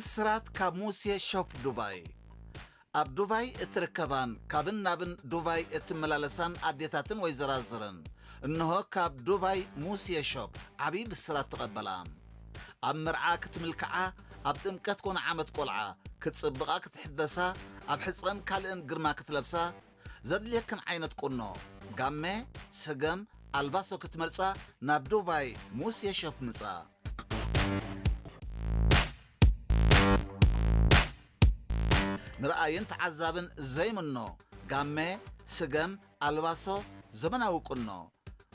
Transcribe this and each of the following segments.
ብስራት ካብ ሙሴ ሾፕ ዱባይ። ኣብ ዱባይ እትርከባን ካብን ናብን ዱባይ እትመላለሳን ኣዴታትን ወይዘራዝርን፣ እንሆ ካብ ዱባይ ሙሴ ሾፕ ዓብዪ ብስራት ተቐበላ። ኣብ መርዓ ክትምልክዓ፣ ኣብ ጥምቀት ኮነ ዓመት ቆልዓ ክትጽብቓ ክትሕደሳ፣ ኣብ ሕጸን ካልእን ግርማ ክትለብሳ፣ ዘድልየክን ዓይነት ቁኖ፣ ጋመ፣ ስገም፣ ኣልባሶ ክትመርጻ ናብ ዱባይ ሙሴ ሾፕ ምጻ። ንረኣይን ተዓዛብን ዘይምኖ ጋመ፣ ስገም፣ ኣልባሶ፣ ዘመናዊ ቁኖ።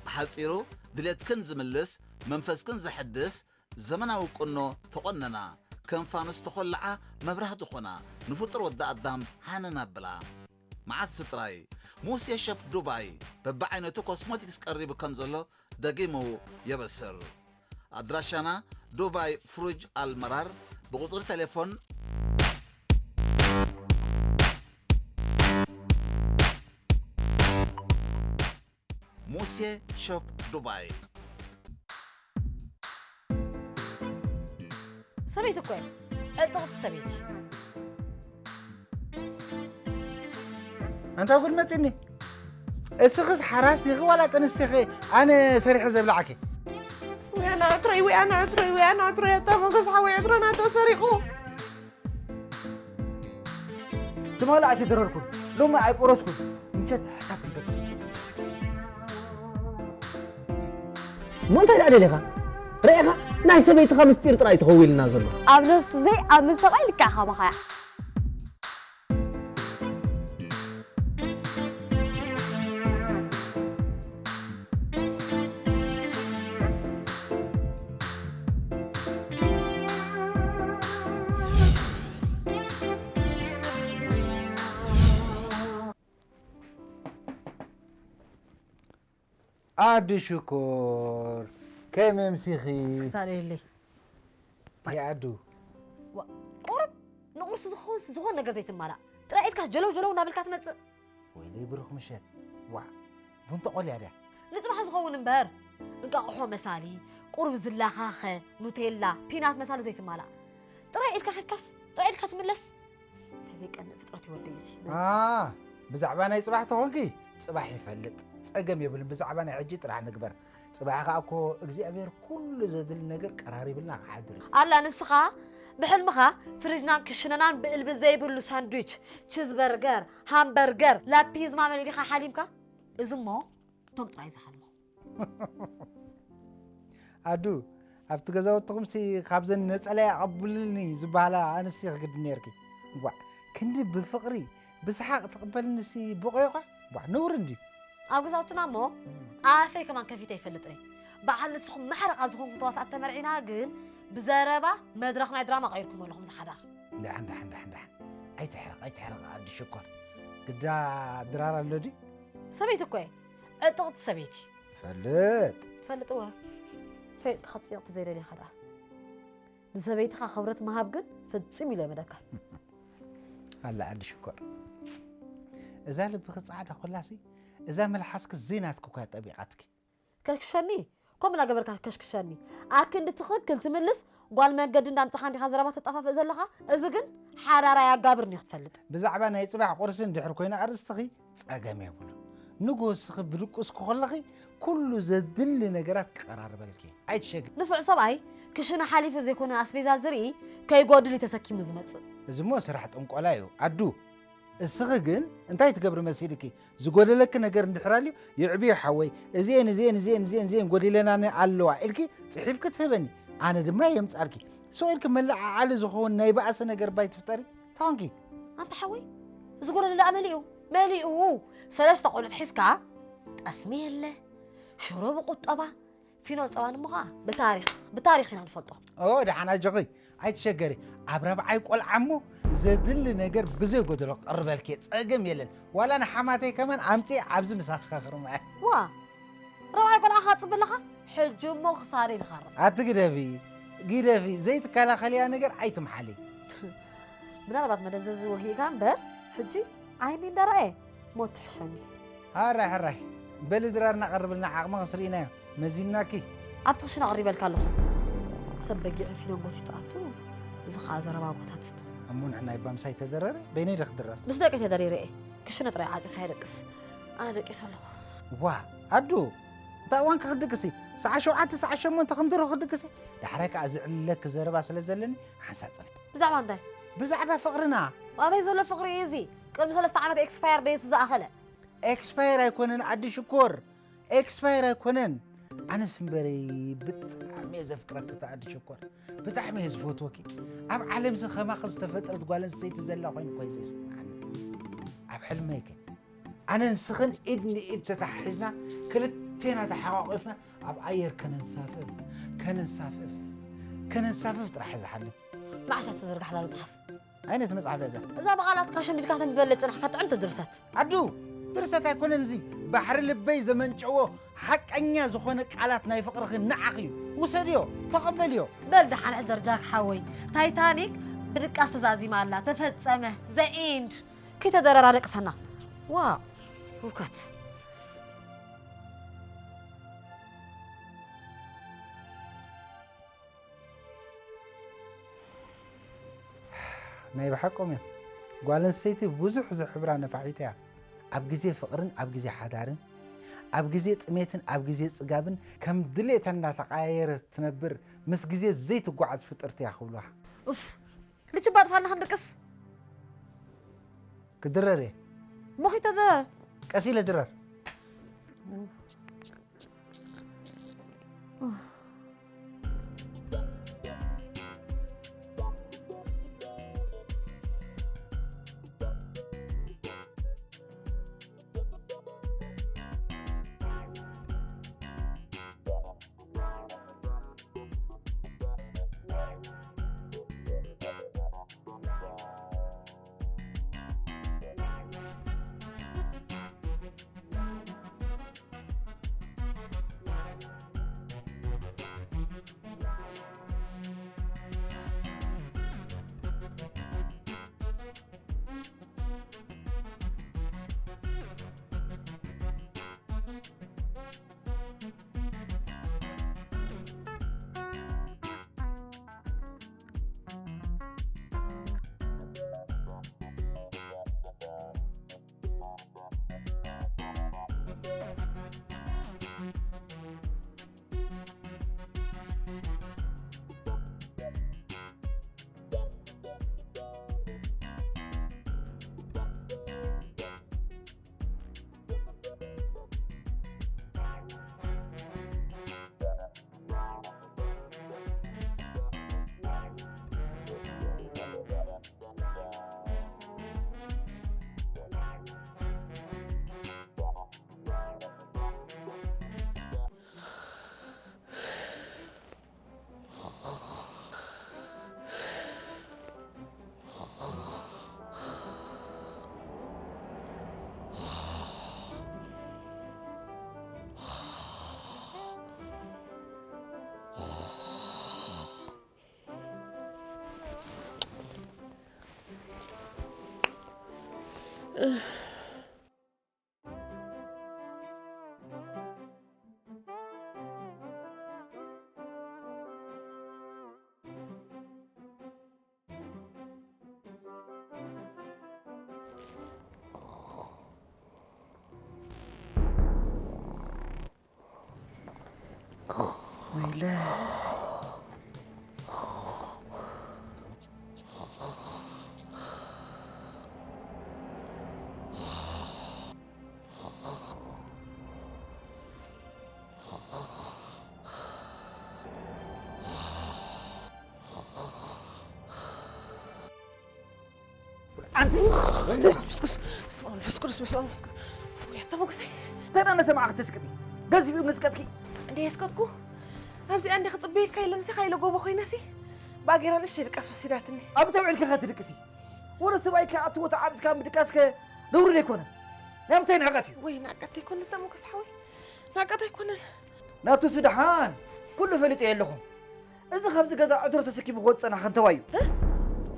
ብሓጺሩ ድሌትክን ዝምልስ፣ መንፈስክን ዘሐድስ ዘመናዊ ቁኖ ተቖነና። ከም ፋኑስ ተኾልዓ መብራህቲ ኾና፣ ንፍጡር ወዲ ኣዳም ሃነን ኣብላ። መዓስ ጥራይ ሙሴ ሸፕ ዱባይ በብዓይነቱ ኮስሞቲክስ ቀሪቡ ከም ዘሎ ደጊሙ የበስር። ኣድራሻና ዱባይ ፍሩጅ ኣልመራር፣ ብቁጽሪ ቴሌፎን ሙሴ ሾፕ ዱባይ። ሰበይቲ እኮ እየ፣ ዕጥቕቲ ሰበይቲ። ኣንታ ጉድ መፂኒ። እስኽስ ሓራስ ዲኺ ዋላ ጥንስቲ ኢኺ ኣነ ሰሪሐ ዘብላዓኪ? ወይ ኣነ ዕትሮይ፣ ወይ ኣነ ዕትሮይ፣ ወይ ኣነ ዕትሮይ፣ ኣታ ሞገስ ሓወይ ዕትሮ ናቶ ሰሪቑ። ትማሊ ኣይተደረርኩን፣ ሎሚ ኣይቆረስኩን። ምሸት ሕሳብ ክንገብር። እሞ እንታይ ደኣ ደሊኻ? ርኢኻ? ናይ ሰበይትኻ ምስጢር ጥራይ እዩ ተኸዊሉና ዘሎ። ኣብ ነብሱ ዘይኣምን ሰብኣይ ልክዕ ከማኻ እያ። ኣዱ ሽኮር ከመይ ኣምሲኺ? ስክታለየለይ ይኣዱ ቁሩብ ንቁርሲ ዝኸውን ዝኾን ነገር ዘይትማላእ ጥራይ ኢልካስ ጀለው ጀለው እናበልካ ትመፅእ። ወይለይ ብሩኽ ምሸት። ዋዕ ቡን ተቖልያ ድያ? ንፅባሕ ዝኸውን እምበር እንቃቑሖ መሳሊ፣ ቁሩብ ዝላኻኸ፣ ኑቴላ፣ ፒናት መሳሊ ዘይትማላእ ጥራይ ኢልካ ከድካስ ጥራይ ኢልካ ትምለስ። እንታይ ዘይቀንእ ፍጥረት እዩ ወደይ እዚ። ኣ ብዛዕባ ናይ ፅባሕ ተኾንኪ ፅባሕ ይፈልጥ ፀገም የብልን። ብዛዕባ ናይ ሕጂ ጥራሕ ንግበር። ፅባሕ ከዓ እኮ እግዚኣብሔር ኩሉ ዘድሊ ነገር ቀራሪብልና ክሓድር እዩ። ኣላ ንስኻ ብሕልምኻ ፍርጅናን ክሽነናን ብእልቢ ዘይብሉ ሳንድዊች፣ ችዝበርገር፣ ሃምበርገር፣ ላፒዝማ መሊኻ ሓሊምካ። እዚ እሞ እቶም ጥራይ ዝሓልሞ። ኣዱ ኣብቲ ገዛውትኹምሲ ካብዘን ነፀላይ ኣቐብልኒ ዝበሃላ ኣንስቲ ክግድን ነርኪ። ዋ ክንዲ ብፍቕሪ ብሰሓቕ ትቕበልንሲ ብቑዮኻ ዋ ነውሪ እንድዩ። ኣብ ገዛውትና እሞ ኣፈይ ከማን ከፊተ ይፈልጥን እየ። በዓል ንስኹም ማሕረቓ ዝኾንኩም ተዋሳእቲ ተመርዒና ግን ብዘረባ መድረኽ ናይ ድራማ ቀይርኩም ኣለኹም ዝሓዳር። ዳሕን ዳሕን ዳሕን ዳሕን ኣይትሕረቕ ኣይትሕረቕ ኣዱ ሽኮር ግዳ ድራር ኣሎ ድዩ? ሰበይቲ እኮ እየ ዕጥቕቲ ሰበይቲ። ፈልጥ ትፈልጥወ ፈይጥኻ ፅይቕቲ ዘይደልየኻ ደኣ ንሰበይትኻ ክብረት ምሃብ ግን ፍፅም ኢለ የመደካ። ኣላ ኣዱ ሽኮር እዛ ልብኺ ፃዕዳ ኮላሲ እዛ መልሓስኪ ዘይናትኪ እኳ ጠቢቓትኪ። ከሽክሸኒ ከምኡ እናገበርካ ከሽክሸኒ ኣክንዲ ትኽክል ትምልስ ጓል መገዲ እንዳምፅኻ እንዲኻ ዘረባ ተጣፋፍእ ዘለኻ። እዚ ግን ሓዳር ኣያጋብርን እዩ ክትፈልጥ። ብዛዕባ ናይ ፅባሕ ቁርሲ እንድሕር ኮይና ኣርእስትኺ ፀገም የብሉ። ንጎስኺ ብድቁስኪ ከለኺ ኩሉ ዘድሊ ነገራት ክቐራርበልኪ ኣይትሸግር። ንፉዕ ሰብኣይ ክሽነ ሓሊፉ ዘይኮነ ኣስቤዛ ዝርኢ ከይጎድል እዩ ተሰኪሙ ዝመፅእ። እዚሞ ስራሕ ጥንቆላ እዩ ኣዱ። እስኺ ግን እንታይ ትገብሪ መሲልኪ? ዝጎደለኪ ነገር እንድሕር ኣልዩ የዕብዮ ሓወይ፣ እዚኤን እዚኤን እዚኤን እዚኤን እዚኤን ጎዲለናኒ ኣለዋ ኢልኪ ፅሒፍኪ ትህበኒ፣ ኣነ ድማ የምፃልኪ። ሰው ኢልኪ መለዓዓሊ ዝኸውን ናይ ባእሲ ነገር ባይ ትፍጠሪ ታኾንኪ። ኣንታ ሓወይ ዝጎደለ ደኣ መሊኡ መሊኡ ሰለስተ ቆልዑት ሒዝካ ጠስሚ የለ ሽሮ ብቁጠባ ፊኖን ፀባን እሞ ከዓ ብታሪክ ብታሪክ ኢና ንፈልጦ። ኦ ደሓን ኣጆኺ ኣይትሸገሪ። ኣብ ረብዓይ ቆልዓ እሞ ዘድሊ ነገር ብዘይ ጎደሎ ክቕርበልኪ እየ። ፀገም የለን። ዋላ ንሓማተይ ከማን ኣምፅእ ኣብዚ ምሳኺ ከኽርማ እየ። ዋ ረብዓይ ቆልዓ ክፅብ ኣለኻ ሕጂ እሞ ክሳደይ ንኻርም። ኣቲ ግደፊ ግደፊ ዘይትከላኸልያ ነገር ኣይትምሓሊ። ምናልባት መደንዘዚ ወጊእካ እምበር ሕጂ ዓይኒ እንዳረኣየ ሞት ትሕሸኒ። ሃራይ ሃራይ በሊ ድራር እናቐርብልና ዓቕሚ ክስርኢናዮ መዚንናኪ። ኣብቲ ክሽነ ኣቕሪበልካ ኣለኹ። ሰብ በጊዕ ፊኖን ጎቲቱ ኣቱ እዚ ኸኣ ዘረባ ጎታትት። እሞ ንዕናይ ባምሳይ ተደረረ በይነይ ዶ ክድረር? ምስ ደቂ ተደሪረ እየ። ክሽነ ጥራይ ዓጺኻ የደቅስ። ኣነ ደቂሰ ኣለኹ። ዋ ኣዱ፣ እንታይ እዋን ክትድቅሲ? ሰዓት ሸውዓተ ሰዓት ሸሞንተ ከም ድሮ ክትድቅሲ? ዳሕራይ ከኣ ዝዕልለኪ ዘረባ ስለ ዘለኒ ሓንሳብ ጽንሒ። ብዛዕባ እንታይ? ብዛዕባ ፍቕርና። ኣበይ ዘሎ ፍቕሪ እዩ እዚ? ቅድሚ ሰለስተ ዓመት ኤክስፓየር ደይቱ ዝኣኸለ። ኤክስፓየር ኣይኮነን ኣዲ ሽኮር፣ ኤክስፓየር ኣይኮነን። ኣነስ እምበረይ ብጣዕሚ እየ ዘፍቅረኪ ተኣዲ ሽኮር፣ ብጣዕሚ እየ ዝፈትወኪ። ኣብ ዓለምሲ ከማኺ ዝተፈጥረት ጓል ኣንስተይቲ ዘላ ኮይኑ እኮ እዩ ዘይስምዓኒ። ኣብ ሕልመይ ከ ኣነ ንስኽን ኢድ ንኢድ ተተሓሒዝና ክልቴና ተሓቋቒፍና ኣብ ኣየር ከነንሳፍፍ ከነንሳፍፍ ከነንሳፍፍ ጥራሕ እየ ዝሓልም። መዓስ እያ ትዝርጋሕ እዛ መጽሓፍ? ኣይነቲ መጽሓፍ እያ እዛ? እዛ ብቓላትካ ሸምዲድካ ተንብበለይ ጽናሕካ ጥዕምቲ ድርሰት። ኣዱ፣ ድርሰት ኣይኮነን እዚ፣ ባሕሪ ልበይ ዘመንጨዎ ሓቀኛ ዝኾነ ቃላት ናይ ፍቕርኺ ንዓኺ እዩ። ውሰድዮ፣ ተቐበልዮ። በል ደሓን ሕደር ጃክ ሓወይ። ታይታኒክ ብድቃስ ተዛዚማ ኣላ። ተፈጸመ። The end። ከይተደረራ ደቅሰና። ዋው፣ ህውከት። ናይ ብሓቆም እዮም። ጓል ኣንስተይቲ ብዙሕ ዝሕብራ ነፋሒቶ እያ። ኣብ ግዜ ፍቕርን ኣብ ግዜ ሓዳርን፣ ኣብ ግዜ ጥሜትን ኣብ ግዜ ጽጋብን ከም ድሌታ እናተቐያየረት ትነብር፣ ምስ ግዜ ዘይትጓዓዝ ፍጥርቲ እያ ክብሉዋ። ኡፍ! ልችባ ኣጥፋልና ክንድቅስ። ክድረር እየ። እሞ ኺድ ተድረር። ቀስ ኢለ ድረር። ኣንቲ መንፈስ ቅዱስ፣ በስመ ኣብ መንፈስ ቅዱስ፣ በስመ ኣብ መንፈስ ቅዱስ። ወይ ኣታ ሞገሰይ። እንታይ ደኣ ነሰማዕኺ ተስቅጢ? ገዚፍ እምኒ ዝቀጥኪ? እንደ የስቀጥኩ? ኣብዚኣ እንደ ክጽበየካ ኢለ ምሳኻ ኢለ ጎቦ ኮይነሲ፣ ብኣጌራ ንእሽተይ ድቃስ ወሲዳትኒ። ኣብ እንታይ ውዒልኪ ኸ ትድቅሲ? ወረ ሰብኣይኪ ኣትዎ ተዓቢስካ ምድቃስከ ነውሪ ዶ ኣይኮነን? ናይ ምንታይ ንዕቀት እዩ? ወይ ንዕቀት ኣይኮነን ኣታ ሞገስ ሓወይ። ንዕቀት ኣይኮነን። ናቱሲ ደሓን ኩሉ ፈሊጠዮ ኣለኹ። እዚ ካብዚ ገዛ ዕትሮ ተሰኪሙ ክወጽእ ጸናሕ ከንተዋዩ። እ?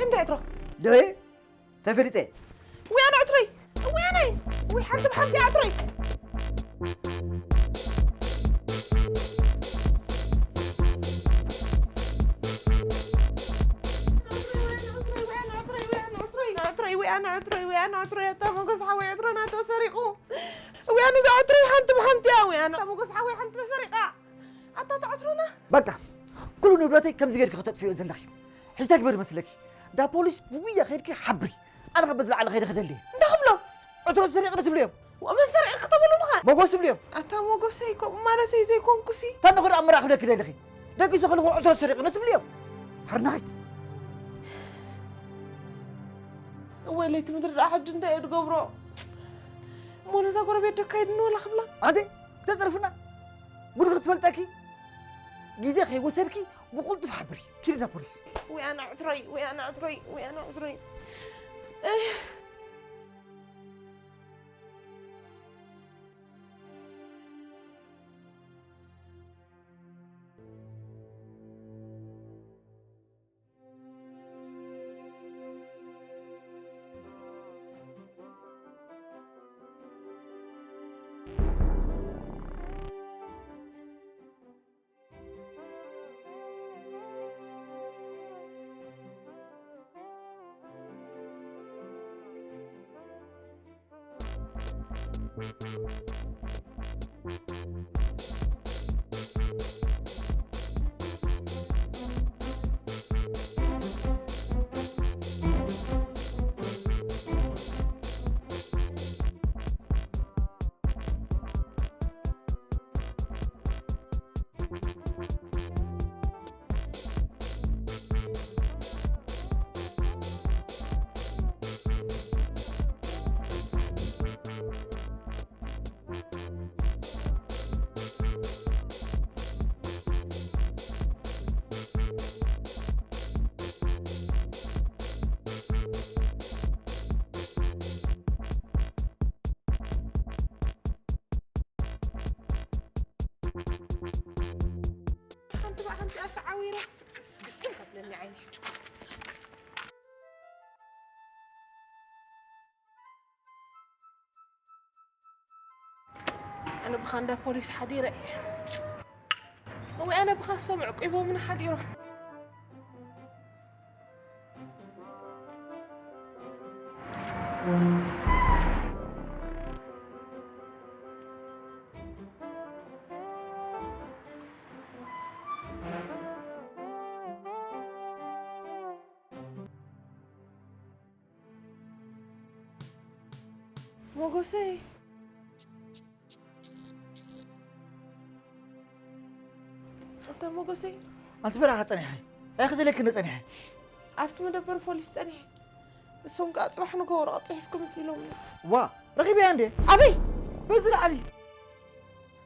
እንታይ ዕትሮ? ድዒ ተፈሊጠ። ውያነ ዕትሮይ! ውያነይ! ውይ ሓንቲ ብሓንቲ እያ ዕትሮይ! ኣነ ዕትሮይ ወይ ኣነ ዕትሮይ ኣታ ሞጎስ ሓወይ ዕትሮና ተሰሪቑ። ወይ ኣነ እዛ ዕትሮይ ሓንቲ ብሓንቲ እያ ወይ ኣነ ኣታ ሞጎስ ሓወይ ሓንቲ ተሰሪቓ። ኣታ ተዕትሮና። በቃ ኩሉ ንብረተይ ከምዚ ጌርኪ ከተጥፍዮ ዘለኺ። ሕጂ እንታይ ግበር መስለኪ? እንዳ ፖሊስ ብጉያ ከይድኪ ሓብሪ። ኣነ ከ በዚ ላዕሊ ከይደ ክደሊ። እንታይ ክብሎ? ዕትሮ ተሰሪቕኒ ትብልዮም። ወመን ሰሪቕ ክተበሉ ምኻ? ሞጎስ ትብልዮም። ኣታ ሞጎሰይ ከምኡ ማለተይ ዘይኮንኩሲ። ታንኹ ደኣ ምራኽ ደክ ደልኺ። ደቂ ዝኽልኹ ዕትሮ ተሰሪቕኒ ትብልዮም። ሕርናይት። እወ ለይቲ ምድሪ ደኣ ሕጂ እንታይ እየ ድገብሮ? እሞ ነዛ ጎረቤት ደካይድኒ ወላ ክብላ። ኣንቲ ክተፅርፍና ጉድ ክትፈልጠኪ ግዜ ከይወሰድኪ ብቁልጡፍ ሓብሪ ኪድና ፖሊስ። ወይ ኣነ ዕትሮይ ወይ ኣነ ዕትሮይ ወይ ኣነ ዕትሮይ። ሓንቲ ብሓንቲ ኣሰዓዊረ ግስም ከብለኒ ዓይኒ ሕጂ። ኣነ ብኻ እንዳ ፖሊስ ሓዲረ እየ። እወ ኣነ ብኻ እሶም ዕቂቦምኒ ሓዲሮም። ሞጎሰይ ኣታ ሞጎሰይ ኣንቲ በረኻ ጸኒሐ ኣይክደለክኒ ጸኒሐ ኣብቲ መደበር ፖሊስ ጸኒሐ እሶም ከዓ ጽባሕ ንግሆ ወረቐት ጽሒፍኩም ምጽእ ኢሎምኒ ዋ ረኺበያ እንዴ ኣበይ በዚ ላዕሊ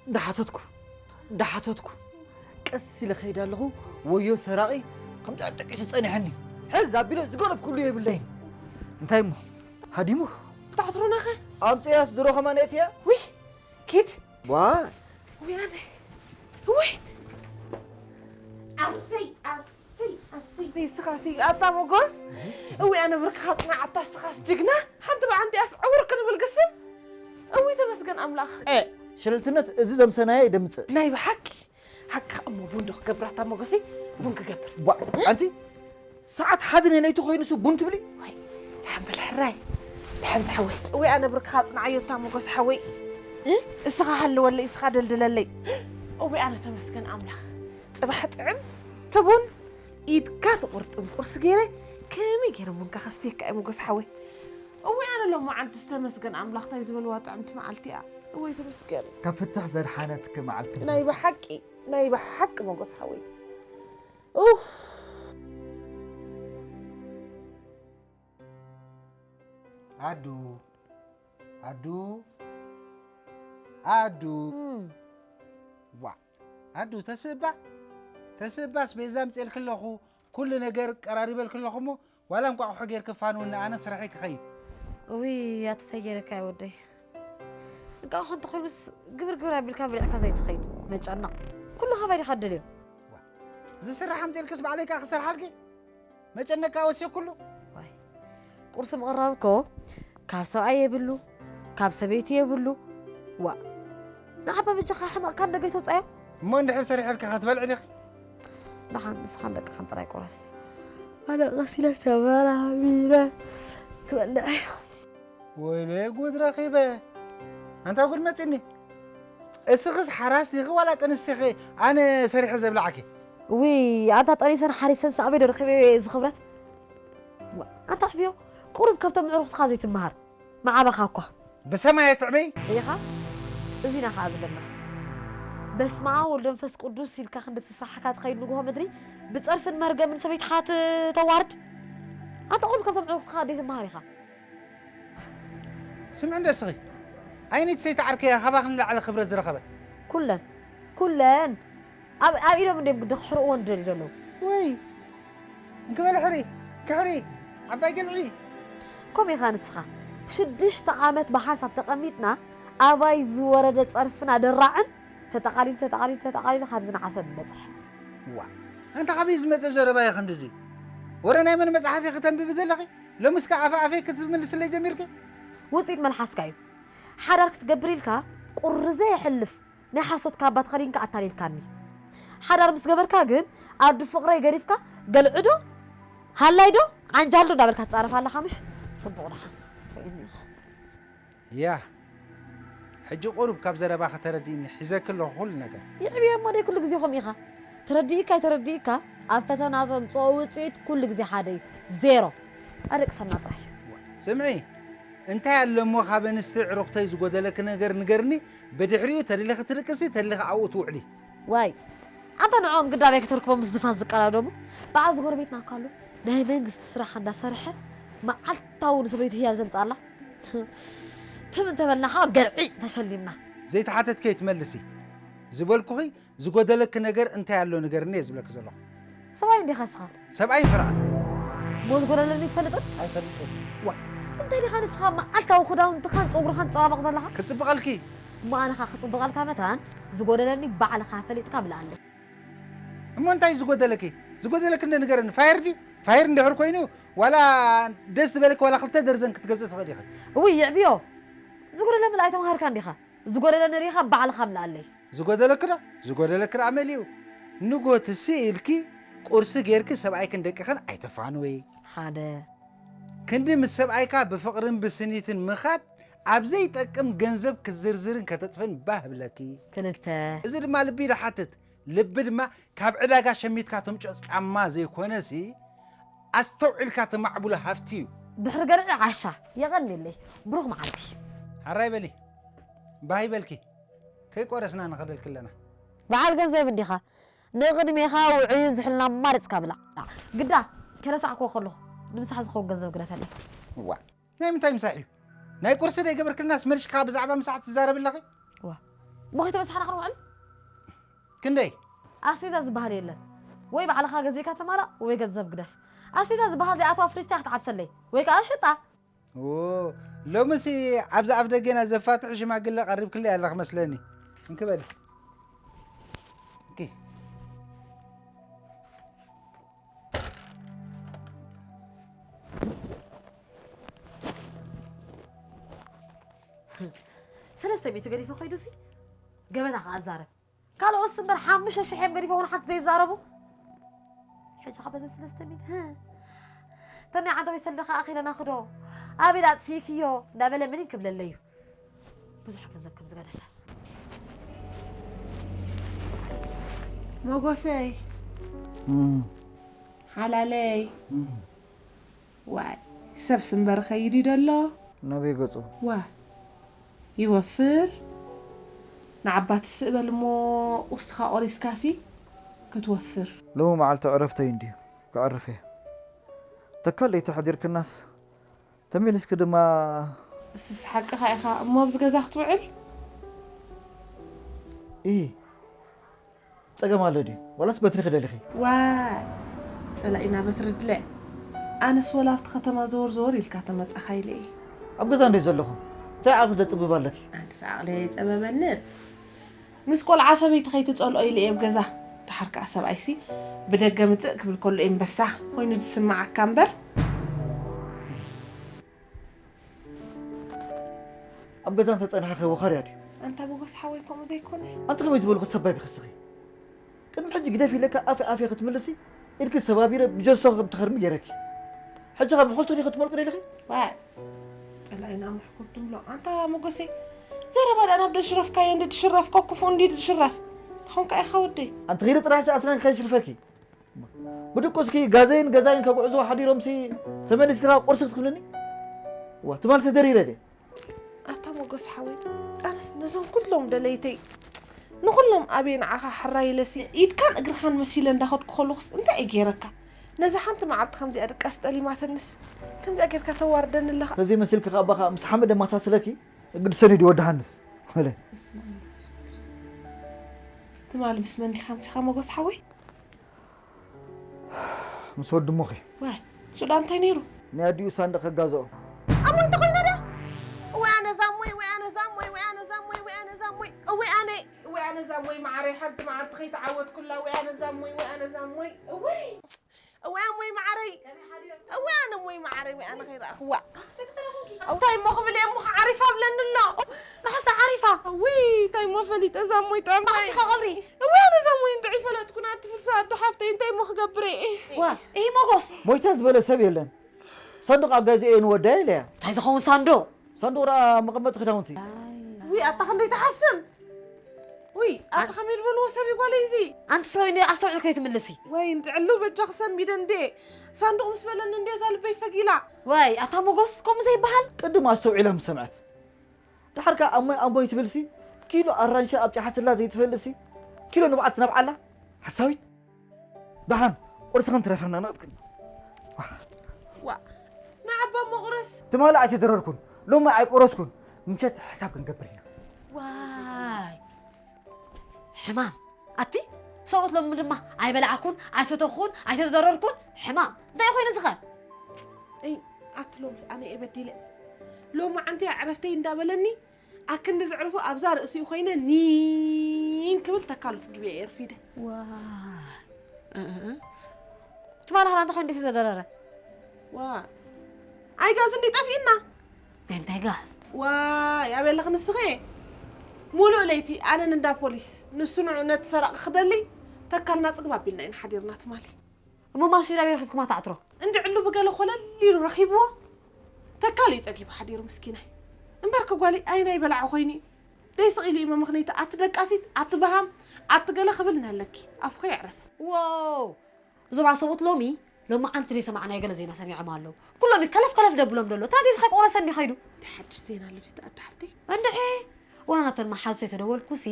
እንዳሓተትኩ እንዳሓተትኩ ቀስ ኢለ ከይድ ኣለኹ ወዮ ሰራቒ ከም ጨቅጨቂሱ ጸኒሐኒ ሕዝ ኣቢለ ዝገደፍኩሉ የብለይን እንታይ እሞ ሃዲሙ ታዕትሮናኸ ኣምፅያስ ድሮ ከማን እትያ ውይ ኪድ ዋ ውይ ኣነ ውይ ኣሰይ ኣሰይ ኣሰይ ዘይስኻሲ ኣታ ሞጎስ እውይ ኣነ ብርክኻ ፅናዓታ ስኻስ ጅግና ሓንቲ ብዓንቲኣስ ዕውር ክንብል ግስም እውይ ተመስገን ኣምላኽ ሸለልትነት እዚ ዘምሰናዮ ይደምፅእ ናይ ብሓቂ ሓቅኻ እሞ ቡን ዶ ክገብራታ ሞገሰይ ቡን ክገብር ቧ ኣንቲ ሰዓት ሓደ ናይ ለይቲ ኮይኑሱ ቡን ትብሊ ወይ ድሓን በል ሕራይ ድሓን ዝሓወይ እወይ ኣነ ብርክኻ ፅንዓዮታ ሞገስ ሓወይ እ? እስኻ ሃለወለይ እስኻ ደልድለለይ እወይ ኣነ ተመስገን ኣምላኽ ፅባሕ ጥዕም ትቡን ኢድካ ትቁርጥም ቁርሲ ገይረ ከመይ ገይረ ቡንካ ከስትየካ እየ ሞገስ ሓወይ እወይ ኣነ ሎማዓንትስ ተመስገን ኣምላኽ ታይ ዝበልዋ ጥዕምቲ መዓልቲ እያ እወይ ተመስገን ካብ ፍትሕ ዘድሓነትኪ መዓልቲ ናይ ብሓቂ ናይ ብሓቂ ሞጎስ ሓወይ ኡፍ ኣዱ ኣዱ ኣዱ እም። ዋ ኣዱ ተስእባ ተስእባስ ቤዛ ምፅኤልክ ኣለኹ ኩሉ ነገር ቀራሪበልክ ኣለኹ እሞ ዋላ እንቋቑሖ ጌርኪ ፋንውኒ ኣነ ስርሐይ ክኸይድ። እውይ ኣቲ እንታይ ጌረካ እየ ወደይ። እንቋቑሖ እንተኾይኑስ ግብር ግብር ኣቢልካ በሊዕካ ዘይትኸይድ መጨነቕ። ኩሉ ካባይ ዲኻ ትደልዮ? ዝስራሕ ኣምጺእልክስ ባዕለይ ከኣ ክሰርሓልኪ መጨነቕ ከኣ ወሲኽኩሉ። ዋይ ቁርሲ ምቕራብ እኮ ካብ ሰብኣይ የብሉ ካብ ሰበይቲ የብሉ። ዋእ ንዓባ በጃኻ ሕመቕካ ንደገ ኣይተውጽኣዮ። እሞ እንድሕር ሰሪሐልኪ ከ ክትበልዒ ዲኺ? ደሓን ንስኻን ደቅኻን ጥራይ ቁረስ። ኣነ ቀስ ኢለ ተመራሚረ ክበልዕ። ወይለይ ጉድ ረኺበ። ኣንታ ጉድ መጺኒ። እስኽስ ሓራስ ዲኺ ዋላ ጥንስቲ ኢኺ ኣነ ሰሪሐ ዘብልዓኪ? ውይ፣ ኣንታ ጠኒሰን ሓሪሰን ኣበይ ዶ ረኺበ እዚ ክብረት? ዋ፣ ኣንታ ዕብዮ፣ ቁሩብ ካብቶም ኣዕሩኽትኻ ዘይትመሃር። መዓበኻ እኳ። ብሰማይ ኣይትዕበይ። ኢኻ? እዚና ኸኣ ዝበልና። በስመ ኣብ ወወልድ ወመንፈስ ቅዱስ ኢልካ ክንዲ ትስራሓካ ትኸይድ ንግሆ ምድሪ፣ ብጸርፍን መርገምን ሰበይትኻ ት-፣ ተዋርድ። ኣንታ ቁሩብ ካብቶም ኣዕሩኽትኻ ዘይትመሃር ኢኻ። ስምዒ እንዶ እስኺ፣ ኣየነይቲ ሰይቲ ዓርከይ እያ ካባኺ ንላዕሊ ክብረት ዝረኸበት? ኩለን፣ ኩለን ኣብ፣ ኣብ ኢዶም እንድዮም ግዲ ክሕርቕወን ዝደልዩ ዘለዉ። ወይ፣ እንክበለ ሕሪ፣ ክሕሪ፣ ዓባይ ገልዒ። ከምኡ ኢኻ ንስኻ። ሽዱሽተ ዓመት ብሓንሳብ ተቐሚጥና፣ ኣባይ ዝወረደ ጸርፍን ኣደራዕን ተጠቓሊሉ፣ ተጠቓሊሉ፣ ተጠቓሊሉ ካብዚ ንዓሰብ ንበጽሕ። ዋ፣ ኣንታ ካበይ ዝመጸ ዘረባ እዩ ክንድዚ? ወረ ናይ መን መጽሓፍ ኢኺ ተንብቢ ዘለኺ? ሎምስ ከ ኣፈ ኣፈይ ክትምልስለይ ጀሚርኪ? ውጽኢት መልሓስካ እዩ። ሓዳር ክትገብር ኢልካ ቁሪ ዘየሕልፍ ናይ ሓሶት ካባ ተኸዲንካ ኣታሊልካኒ። ሓዳር ምስ ገበርካ ግን ኣዱ ፍቕረይ ገዲፍካ ገልዒ ዶ ሃላይ ዶ ዓንጃል ዶ እንዳበልካ ትጻረፍ ኣለኻ ምሽ? ጽቡቕ ደሓን ርኢኒ ኢኻ። ያ፣ ሕጂ ቁሩብ ካብ ዘረባኺ ተረዲእኒ፣ ሒዘኪ ኣለኹ ኩሉ ነገር። ይዕብዮ እሞ ደይ ኩሉ ግዜ ከምኡ ኢኻ። ተረዲእካ ኣይተረዲእካ፣ ኣብ ፈተና ዘምጽኦ ውጽኢት ኩሉ ግዜ ሓደ እዩ። ዜሮ። ኣደቅሰና ጥራይ። ስምዒ፣ እንታይ ኣሎ እሞ ካብ ኣንስቲ ዕሩኽተይ ዝጎደለኪ ነገር ንገርኒ፣ ብድሕሪኡ ተደሊኺ ትድቅሲ፣ ተደሊኺ ኣብኡ ትውዕሊ። ዋይ፣ ኣንታ ንዕኦም ግዳብ ኣይክተርክቦም ምስ ንፋስ ዝቀዳደሙ። በዓል ዝጎረቤትና እኳ ኣሎ፣ ናይ መንግስቲ ስራሕ እንዳሰርሐ፣ መዓልታዊ ንሰበይቱ ህያብ ዘምጽኣላ። ትም እንተበልና ከዓ ገልዒ ተሸሊምና። ዘይተሓተትኪ ኣይትመልሲ። ዝበልኩኺ ዝጎደለኪ ነገር እንታይ ኣሎ ንገርኒ እየ ዝብለኪ ዘለኹ። ሰብኣይ እንዲኻ እስኻ? ሰብኣይ ፍርቓን። እሞ ዝጎደለኒ ትፈልጥን? ኣይፈልጥን። ዋ፣ እንታይ ዲኻ ንስኻ መዓልታዊ ክዳውንትኻን ጸጉርኻን ትጸባበቕ ዘለኻ? ክጽብቐልኪ። እሞ ኣነ ኸኣ ክጽብቐልካ መታን ዝጎደለኒ ባዕልኻ ፈሊጥካ ምልኣለይ። እሞ እንታይ ዝጎደለኪ? ዝጎደለኪ እንደ ንገረኒ። ፋየር ድዩ? ፋየር እንድሕር ኮይኑ ዋላ ደስ ዝበለኪ ዋላ ክልተ ደርዘን ክትገዝእ ትኽእሊ ኢኺ። እውይ የዕብዮ። ዝጎደለ ምልኣይ ተምሃርካ እንዲኻ። ዝጎደለኒ ርኢኻ ባዕልኻ ምልኣለይ። ዝጎደለኪ ዶ? ዝጎደለኪ ደኣ መሊኡ። ንጎ ትስእ ኢልኪ ቁርሲ ጌርኪ ሰብኣይክን ደቅኽን ኣይተፋንዊ። ሓደ። ክንዲ ምስ ሰብኣይካ ብፍቕርን ብስኒትን ምኻድ ኣብ ዘይጠቅም ገንዘብ ክትዝርዝርን ከተጥፍን ባህ ብለኪ። ክልተ። እዚ ድማ ልቢ ይሓትት። ልቢ ድማ ካብ ዕዳጋ ሸሚትካ ተምጭኦ ጫማ ዘይኮነሲ፣ ኣስተውዒልካ ተማዕብሎ ሃፍቲ እዩ። ድሕሪ ገርዒ ዓሻ። የቐንየለይ። ብሩኽ መዓልቲ። ሓራይ በሊ። ባህ ይበልኪ። ከይቆረስና ንኸደልኪ ኣለና። በዓል ገንዘብ እንዲኻ። ንቕድሜኻ ውዑይን ዝሑልን ኣማሪጽካ ብላዕ። ግዳ፣ ከረሳዕክዎ ከለኹ፣ ንምሳሕ ዝኸውን ገንዘብ ግደፈለይ። እዋ፣ ናይ ምንታይ ምሳሕ እዩ? ናይ ቁርሲ ደይገበርክልናስ መሊስካ ብዛዕባ ምሳሕ ትዛረቢ ኣለኺ? እዋ፣ እሞ ከይተመሳሕና ክንውዕል? ክንደይ? ኣስቤዛ ዝበሃል የለን። ወይ ባዕልኻ ገዚእካ ተማላእ፣ ወይ ገንዘብ ግደፍ። ኣስቤዛ ዝበሃል ዘይኣትዋ ፍሪጅ እንታይ ክትዓብሰለይ? ወይ ከኣ ሽጣ። ኦ፣ ሎምሲ ኣብዚ ኣፍ ደገና ዘፋትሑ ሽማግለ ቀሪብክለይ ኣለኺ መስለኒ። እንኪ በሊ። እንኪ። ሰለስተ ሚእቲ ገዲፈ ኮይዱሲ ገበታ ከኣ ዛረብ። ካልኦት እምበር ሓሙሽተ ሽሕ እዮም ገዲፎም፣ ሓንቲ ዘይዛረቡ። ሕጂ ካብ በዘን ሰለስተ ሚእቲ፣ ህ፣ እተን ናይ ዓንተቦይ ሰልዲ ከኣ ኣኺለና ክዶ፣ ኣበይ ኣጥፊእክዮ እንዳበለ ምኒን ክብለለይ እዩ። ብዙሕ ገንዘብ ከም ዝገደፈ። ሞጎሰይ። እም። ሓላለይ። እም። ዋይ፣ ሰብስ እምበር ኸይድ እዩ ደሎ። ናበይ ገጹ? ዋ፣ ይወፍር። ንዓባ ትስእ በል እሞ፣ ቁርስኻ ቆሪስካሲ ክትወፍር። ሎሚ መዓልቲ ዕረፍተይ እንድዩ፣ ክዕርፍ እየ። ተካል ለይቲ ሓዲርክናስ፣ ተመሊስኪ ድማ። እሱስ ሓቅኻ ኢኻ፣ እሞ ኣብዚ ገዛ ክትውዕል? እይ፣ ጸገም ኣሎ ድዩ? ዋላስ በትሪ ክደልኺ? ዋይ፣ ጸላኢና በትሪ ድለ። ኣነስ ወላ ኣብቲ ከተማ ዘወር ዘወር ኢልካ ተመጻኻ ኢለ እየ። ኣብ ገዛ እንደ ዘለኹ፣ እንታይ ዓቕሊ ደጽብብ ኣለኪ? ኣነስ ዓቕሊ የጸበበኒ። ምስ ቆልዓ ሰበይቲ ከይትጸልኦ ኢለ እየ ኣብ ገዛ። ደሓር ከኣ ሰብኣይሲ ብደገ ምጽእ ክብል ከሎ እየ ኣንበሳ ኮይኑ ዝስምዓካ እምበር። ኣብ ገዛ እንተጸንሐ ከ ወኻርያ ድዩ? ኣንታ ሞጎስ ሓወይ ከምኡ ዘይኮነ። ኣንቲ ከመይ ዝበልኩ ሰብ ባይ ብኸስኺ? ቅድሚ ሕጂ ግደፍ ኢለካ ኣፈ ኣፈ ክትምልሲ ኢድኪ ሰባቢረ ብጀሶ ከም ትኸርሚ ገይረኪ። ሕጂ ካብ ምኽልቱ ዲኺ ክትመልቁ ደሊኺ? ዋይ፣ ጸላኢና ምሕኩር ትብሎ። ኣንታ ሞገሰይ፣ ዘረባ ደኣ ናብ ደሽረፍካዮ እንዲ ትሽረፍኮ ክፉእ እንዲ ትሽረፍ። ተኾንካ ኢኻ ወደይ። ኣንቲ ኺዲ ጥራሕ ኣስናን ከይሽርፈኪ። ብድቁስኪ ጋዘይን ገዛይን ከጉዕዝዎ ሓዲሮምሲ ተመሊስኪ ካብ ቁርሲ ክትብልኒ? ዋ፣ ትማል ተደሪረ ድየ? ኣታ ሞገስ ሓወይ፣ ኣነስ ነዞም ኩሎም ደለይተይ፣ ንኹሎም ኣብየ ንዓኻ ሕራይ ኢለሲ፣ ኢድካን እግርኻን መሲለ እንዳኸድኩ ከለኹስ እንታይ እየ ገይረካ? ነዛ ሓንቲ መዓልቲ ከምዚኣ ድቃስ ጠሊማትንስ፣ ከምዚኣ ጌርካ ተዋርደኒ ኣለኻ። ተዘይመሲልኪ ከኣ ኣባኻ ምስ ሓመድ ኣመሳስለኪ፣ ግዲ ሰዲድ ወዲ ሃንስ። በለ። ትማሊ ምስ መን ዲኻ ምሲኻ ሞገስ ሓወይ? ምስ ወዲ እሞኺ። ዋይ፣ እሱ ደኣ እንታይ ነይሩ? ናይ ኣዲኡ ሳንዱቕ ከጋዝኦ። ኣሞ እንተ ኮይነ ደኣ? ወይ ኣነ ዛሞይ፣ ወይ ኣነ ዛሞይ፣ ወይ ኣነ ዛሞይ፣ ወይ ኣነ ዛሞይ፣ ወይ ኣነ፣ ወይ ኣነ ዛሞይ መዓረይ፣ ሓንቲ መዓልቲ ከይተዓወትኩላ፣ ወይ ኣነ ዛሞይ፣ ወይ ኣነ ዛሞይ፣ እወይ፣ እወይ ኣሞይ መዓረይ፣ እወይ ኣነ ሞይ መዓረይ፣ ወይ ኣነ ከይረኣኽዋ። እንታይ እሞ ክብል እየ እሞ፣ ዓሪፋ ብለኒ ኣሎ። ንሓሳ ዓሪፋ። ውይ፣ እንታይ እሞ ፈሊጠ፣ ዛሞይ ጥዕም። ንሓስኻ ቀብሪ። እወይ ኣነ ዛሞይ እንድዒ ፈለጥኩ፣ ናቲ ፍልሳ ኣዶ ሓፍተይ፣ እንታይ እሞ ክገብር እየ? ዋ፣ ይህ ሞጎስ። ሞይተ ዝበለ ሰብ የለን። ሳንዱቕ ኣጋዚኤ ንወዳይ ኢለያ። እንታይ ዝኸውን ሳንዱቕ? ሳንዱቕ ደኣ መቐመጢ ክዳውንቲ። ውይ፣ ኣታ ክንደይ ትሓስም። ውይ፣ ኣታ ከመይ ዝበልዎ ሰብ እዩ ጓለይ እዚ? ኣንቲ ፍረወይኒ፣ ኣስተውዕል ከይትምልሲ። ወይ፣ እንድዕሉ በጃኺ ሰሚደ እንዴ። ሳንዱቕ ምስ በለኒ እንዴ እዛ ልበይ ፈጊላ። ወይ፣ ኣታ ሞጎስ፣ ከምኡ ዘይበሃል። ቅድም ኣስተውዒላ ምስ ሰምዐት። ደሓር ከኣ ኣሞይ ኣሞይ ትብልሲ፣ ኪሎ ኣራንሺ ኣብጺሓትላ ዘይትፈልጥሲ፣ ኪሎ ንብዓት ነብዓላ፣ ሓሳዊት። ደሓን፣ ቁርሲ ክንትረፈና ነቕጽክን። ዋ፣ ንዓባ እሞ ቁረስ። ትማሊ ኣይተደረርኩን፣ ሎሚ ኣይቆረስኩን፣ ምሸት ሕሳብ ክንገብር ኢና። ዋይ፣ ሕማም። ኣቲ፣ ሰብኡት ሎሚ ድማ ኣይበላዕኩን፣ ኣይሰተኹን፣ ኣይተደረርኩን፣ ሕማም። እንታይ ኮይኑ ዝኸ? እይ፣ ኣቲ ሎምስ ኣነ እየ በዲለ። ሎሚ ዓንተይ ኣዕረፍተይ እንዳበለኒ፣ ኣክንዲ ዘዕርፎ ኣብዛ ርእሲኡ ኮይነ ኒን ክብል ተካሉ ጽግቢ እየ እርፊደ። ዋ። እ፣ እ፣ እ። ትማሊ ኸላ እንታይ ኮይኑ ተደረረ? ዋ። ኣይ ጋዝ እንዲ ጠፊእና። ናይ እንታይ ጋዝ? ዋ፣ ያበለኽ ንስኺ። ሙሉእ ለይቲ ኣነን እንዳ ፖሊስ፣ ንሱ ንዑ ነቲ ሰራቂ ክደሊ፣ ተካልና ጽግብ ኣቢልና ኢና ሓዲርና ትማሊ። እሞ ማሲዳ ቤት ረኺብኩማ ትዓትሮ? እንድዕሉ ብገለ ኮለል ኢሉ ረኺብዎ። ተካል እዩ ጸጊቡ ሓዲሩ ምስኪናይ። እምበርኪ ጓለይ ኣይናይ በላዓ ኮይኒ። ደይ ስቕ ኢሉ እዩ መመኽነይቲ። ኣቲ ደቃሲት፣ ኣቲ በሃም፣ ኣቲ ገለ ክብል ነለኪ። ኣፉኸ የዕረፈ። ዎው! እዞም ኣሰብኡት ሎሚ፣ ሎሚ ዓንቲ ደይ ሰማዕናዮ ገለ ዜና ሰሚዖም ኣለዉ። ኩሎም እዩ ከለፍ ከለፍ ደብሎም ደሎ። ትናንት እዚ ከይቆረሰ እንዲ ኸይዱ። እንታይ ሓድሽ ዜና ኣሎ ድቲ ኣዶ ሓፍተይ? እንድዒ! ወላ ናተን መሓዙተይ ተደወልኩሲ፣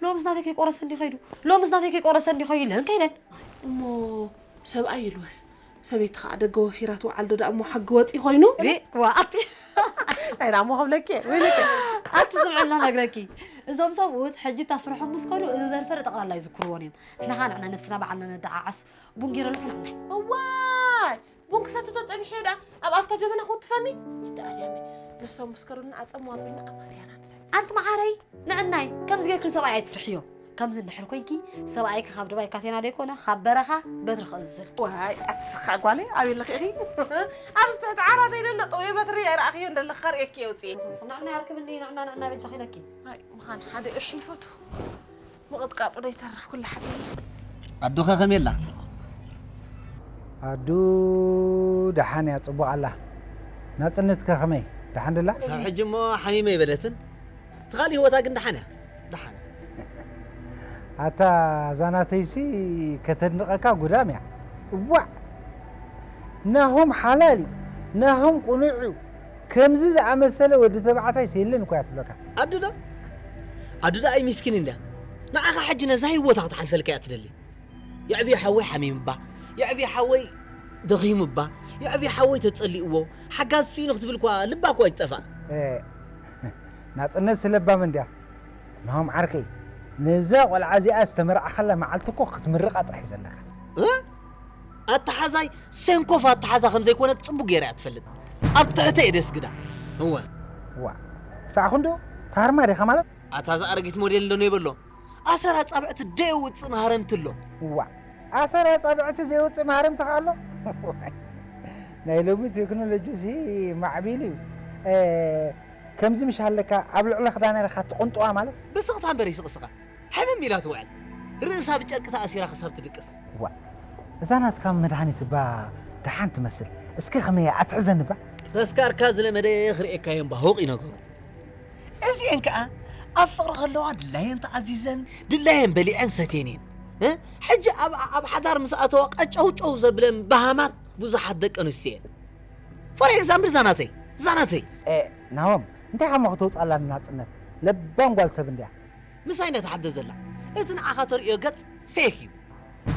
ሎምስ ናተይ ከይቆረሰ እንዲ ኸይዱ፣ ሎምስ ናተይ ከይቆረሰ እንዲ ኸይዱ ኢለን ከይደን። እሞ ሰብኣይ ይልወስ፣ ሰበይቲ ኸዓ ደገ ወፊራ ትውዓል ዶ ደኣ እሞ ሓጊ ወፂ ኾይኑ? ሪ፣ ዋ፣ ኣቲ። ኣይና እሞ ኸብለኪ፣ ወይለኪ። ኣቲ ስምዕላ ነግረኪ። እዞም ሰብኡት ሕጂ እታ ስርሖም ምስ ከዱ፣ እዚ ዘርፈ ጠቕላላ ይዝክርዎን እዮም። ንሕና ኸዓ ንዕና ነብስና ባዕልና ነደዓዓስ፣ ቡን ጌረልኹ ንዕናይ። እዋይ! ቡን ክሰቲ ተጸኒሑ ደኣ ኣብ ኣፍታ ጀበና ክውትፈኒ? ደኣ ድያመ፣ ንሶም ምስ ከዱና ኣጸም ዋቢልና ኣማስያና ንሰቲ። ኣንቲ መዓረይ፣ ንዕናይ፣ ከምዚ ጌርክን ሰብኣይ ኣይትፍርሕዮ። ከምዚ እንድሕር ኮይንኪ፣ ሰብኣይኪ ካብ ድባይ ካቴና ደይኮነ፣ ካብ በረኻ በትሪ ክእዝዝ። ዋይ፣ ኣትስኻ ጓለይ፣ ኣበይ ኣለኺ ኢኺ? ኣብዚ ትሕቲ ዓራተይ ደሎ ጠውየ በትሪ ኣይረኣኽዮ እንደለኻ ከርእየኪ የውፅእ። ንዕናይ ኣርክብኒ፣ ንዕና፣ ንዕና በጃኺ ኢለኪ። ኣይ፣ ምዃን ሓደ እዩ ሕልፈቱ። ምቕጥቃጡ ደይተርፍ ኩሉ ሓደ። ኣዱኸ ከመይ ኣላ? ኣዱ ደሓን እያ፣ ጽቡቕ ኣላ። ናጽነት ከ ከመይ? ደሓን ድላ? ክሳብ ሕጂ እሞ ሓሚመ ኣይበለትን። እቲ ካልእ ህይወታ ግን ደሓን እያ። ደሓን እያ። ኣታ እዛ ናተይሲ ከተድንቐካ ጉዳም እያ። እዋእ! ናሆም ሓላል እዩ። ናሆም ቅኑዕ እዩ። ከምዚ ዝኣመሰለ ወዲ ተባዕታይ ሰየለን እኮ እያ ትብለካ። ኣዱ ዶ? ኣዱ ደኣ ኣይሚስኪን እንድያ። ንዓኻ ሕጂ ነዛ ህይወታ ክትሓልፈልካ እያ ትደሊ። የዕብዮ ሓወይ ሓሚሙ እባ፣ የዕብዮ ሓወይ ደኺሙ እባ፣ የዕብዮ ሓወይ ተጸሊእዎ፣ ሓጋዝ ስኢኑ ክትብል እኳ ልባ እኳ ኣይትጠፍኣ። እ፣ ናጽነት ስለባም እንድያ። ናሆም ዓርከይ፣ ነዛ ቆልዓ እዚኣ ዝተመርዓኻላ መዓልቲ እኮ ክትምርቓ ጥራሕ እዩ ዘለካ። እ? ኣተሓዛይ ሰንኮፍ ኣተሓዛ ከም ዘይኮነ ጽቡቕ ገይራ እያ ትፈልጥ። ኣብ ትሕተ እየ ደስግዳ። እወ። ዋ፣ ክሳዕ ክንዱ ታርማ ዲኻ ማለት? ኣታ እዛ ኣረጊት ሞዴል እንዶ ነይበሎ። ኣሰር ኣጻብዕቲ ደየውጽእ ማህረምቲ ኣሎ። ዋ፣ ኣሰር ኣጻብዕቲ ዘየውጽእ ማህረምቲ ከ ኣሎ? ናይ ሎሚ ቴክኖሎጂ ሲ ማዕቢሉ እዩ። እ፣ ከምዚ ምሽ ሃለካ ኣብ ልዕሊ ክዳና ኢልካ ትቕንጥዋ ማለት? ብስቕታ እምበር ይስቕስቓ። ሕምም ኢላ ትውዕል። ርእሳ ብጨርቂ ተኣሲራ ክሳብ ትድቅስ። ዋ፣ እዛ ናትካ መድሃኒት እባ ደሓን ትመስል። እስኪ ከመይ ኣትሕዘኒ ባ። ተስካርካ ዝለመደ ክርእየካ እየ እምባ፣ ሆቕ ይነገሩ። እዚኤን ከኣ ኣብ ፍቕሪ ከለዋ ድላየን ተኣዚዘን፣ ድላየን በሊዐን ሰትየን እየን። እ? ሕጂ ኣብ፣ ኣብ ሓዳር ምስ ኣተዋ ቀጨውጨው ዘብለን በሃማት ብዙሓት ደቂ ኣንስትዮ እየን። ፎር ኤግዛምፕል ዛናተይ፣ ዛናተይ። ኤ፣ ናሆም፣ እንታይ ሓማ ክተውጻላ ናጽነት? ለባም ጓል ሰብ እንድያ። ምሳይ ነታ ሓደ ዘላ። እቲ ንዓኻ ተርእዮ ገጽ ፌክ እዩ።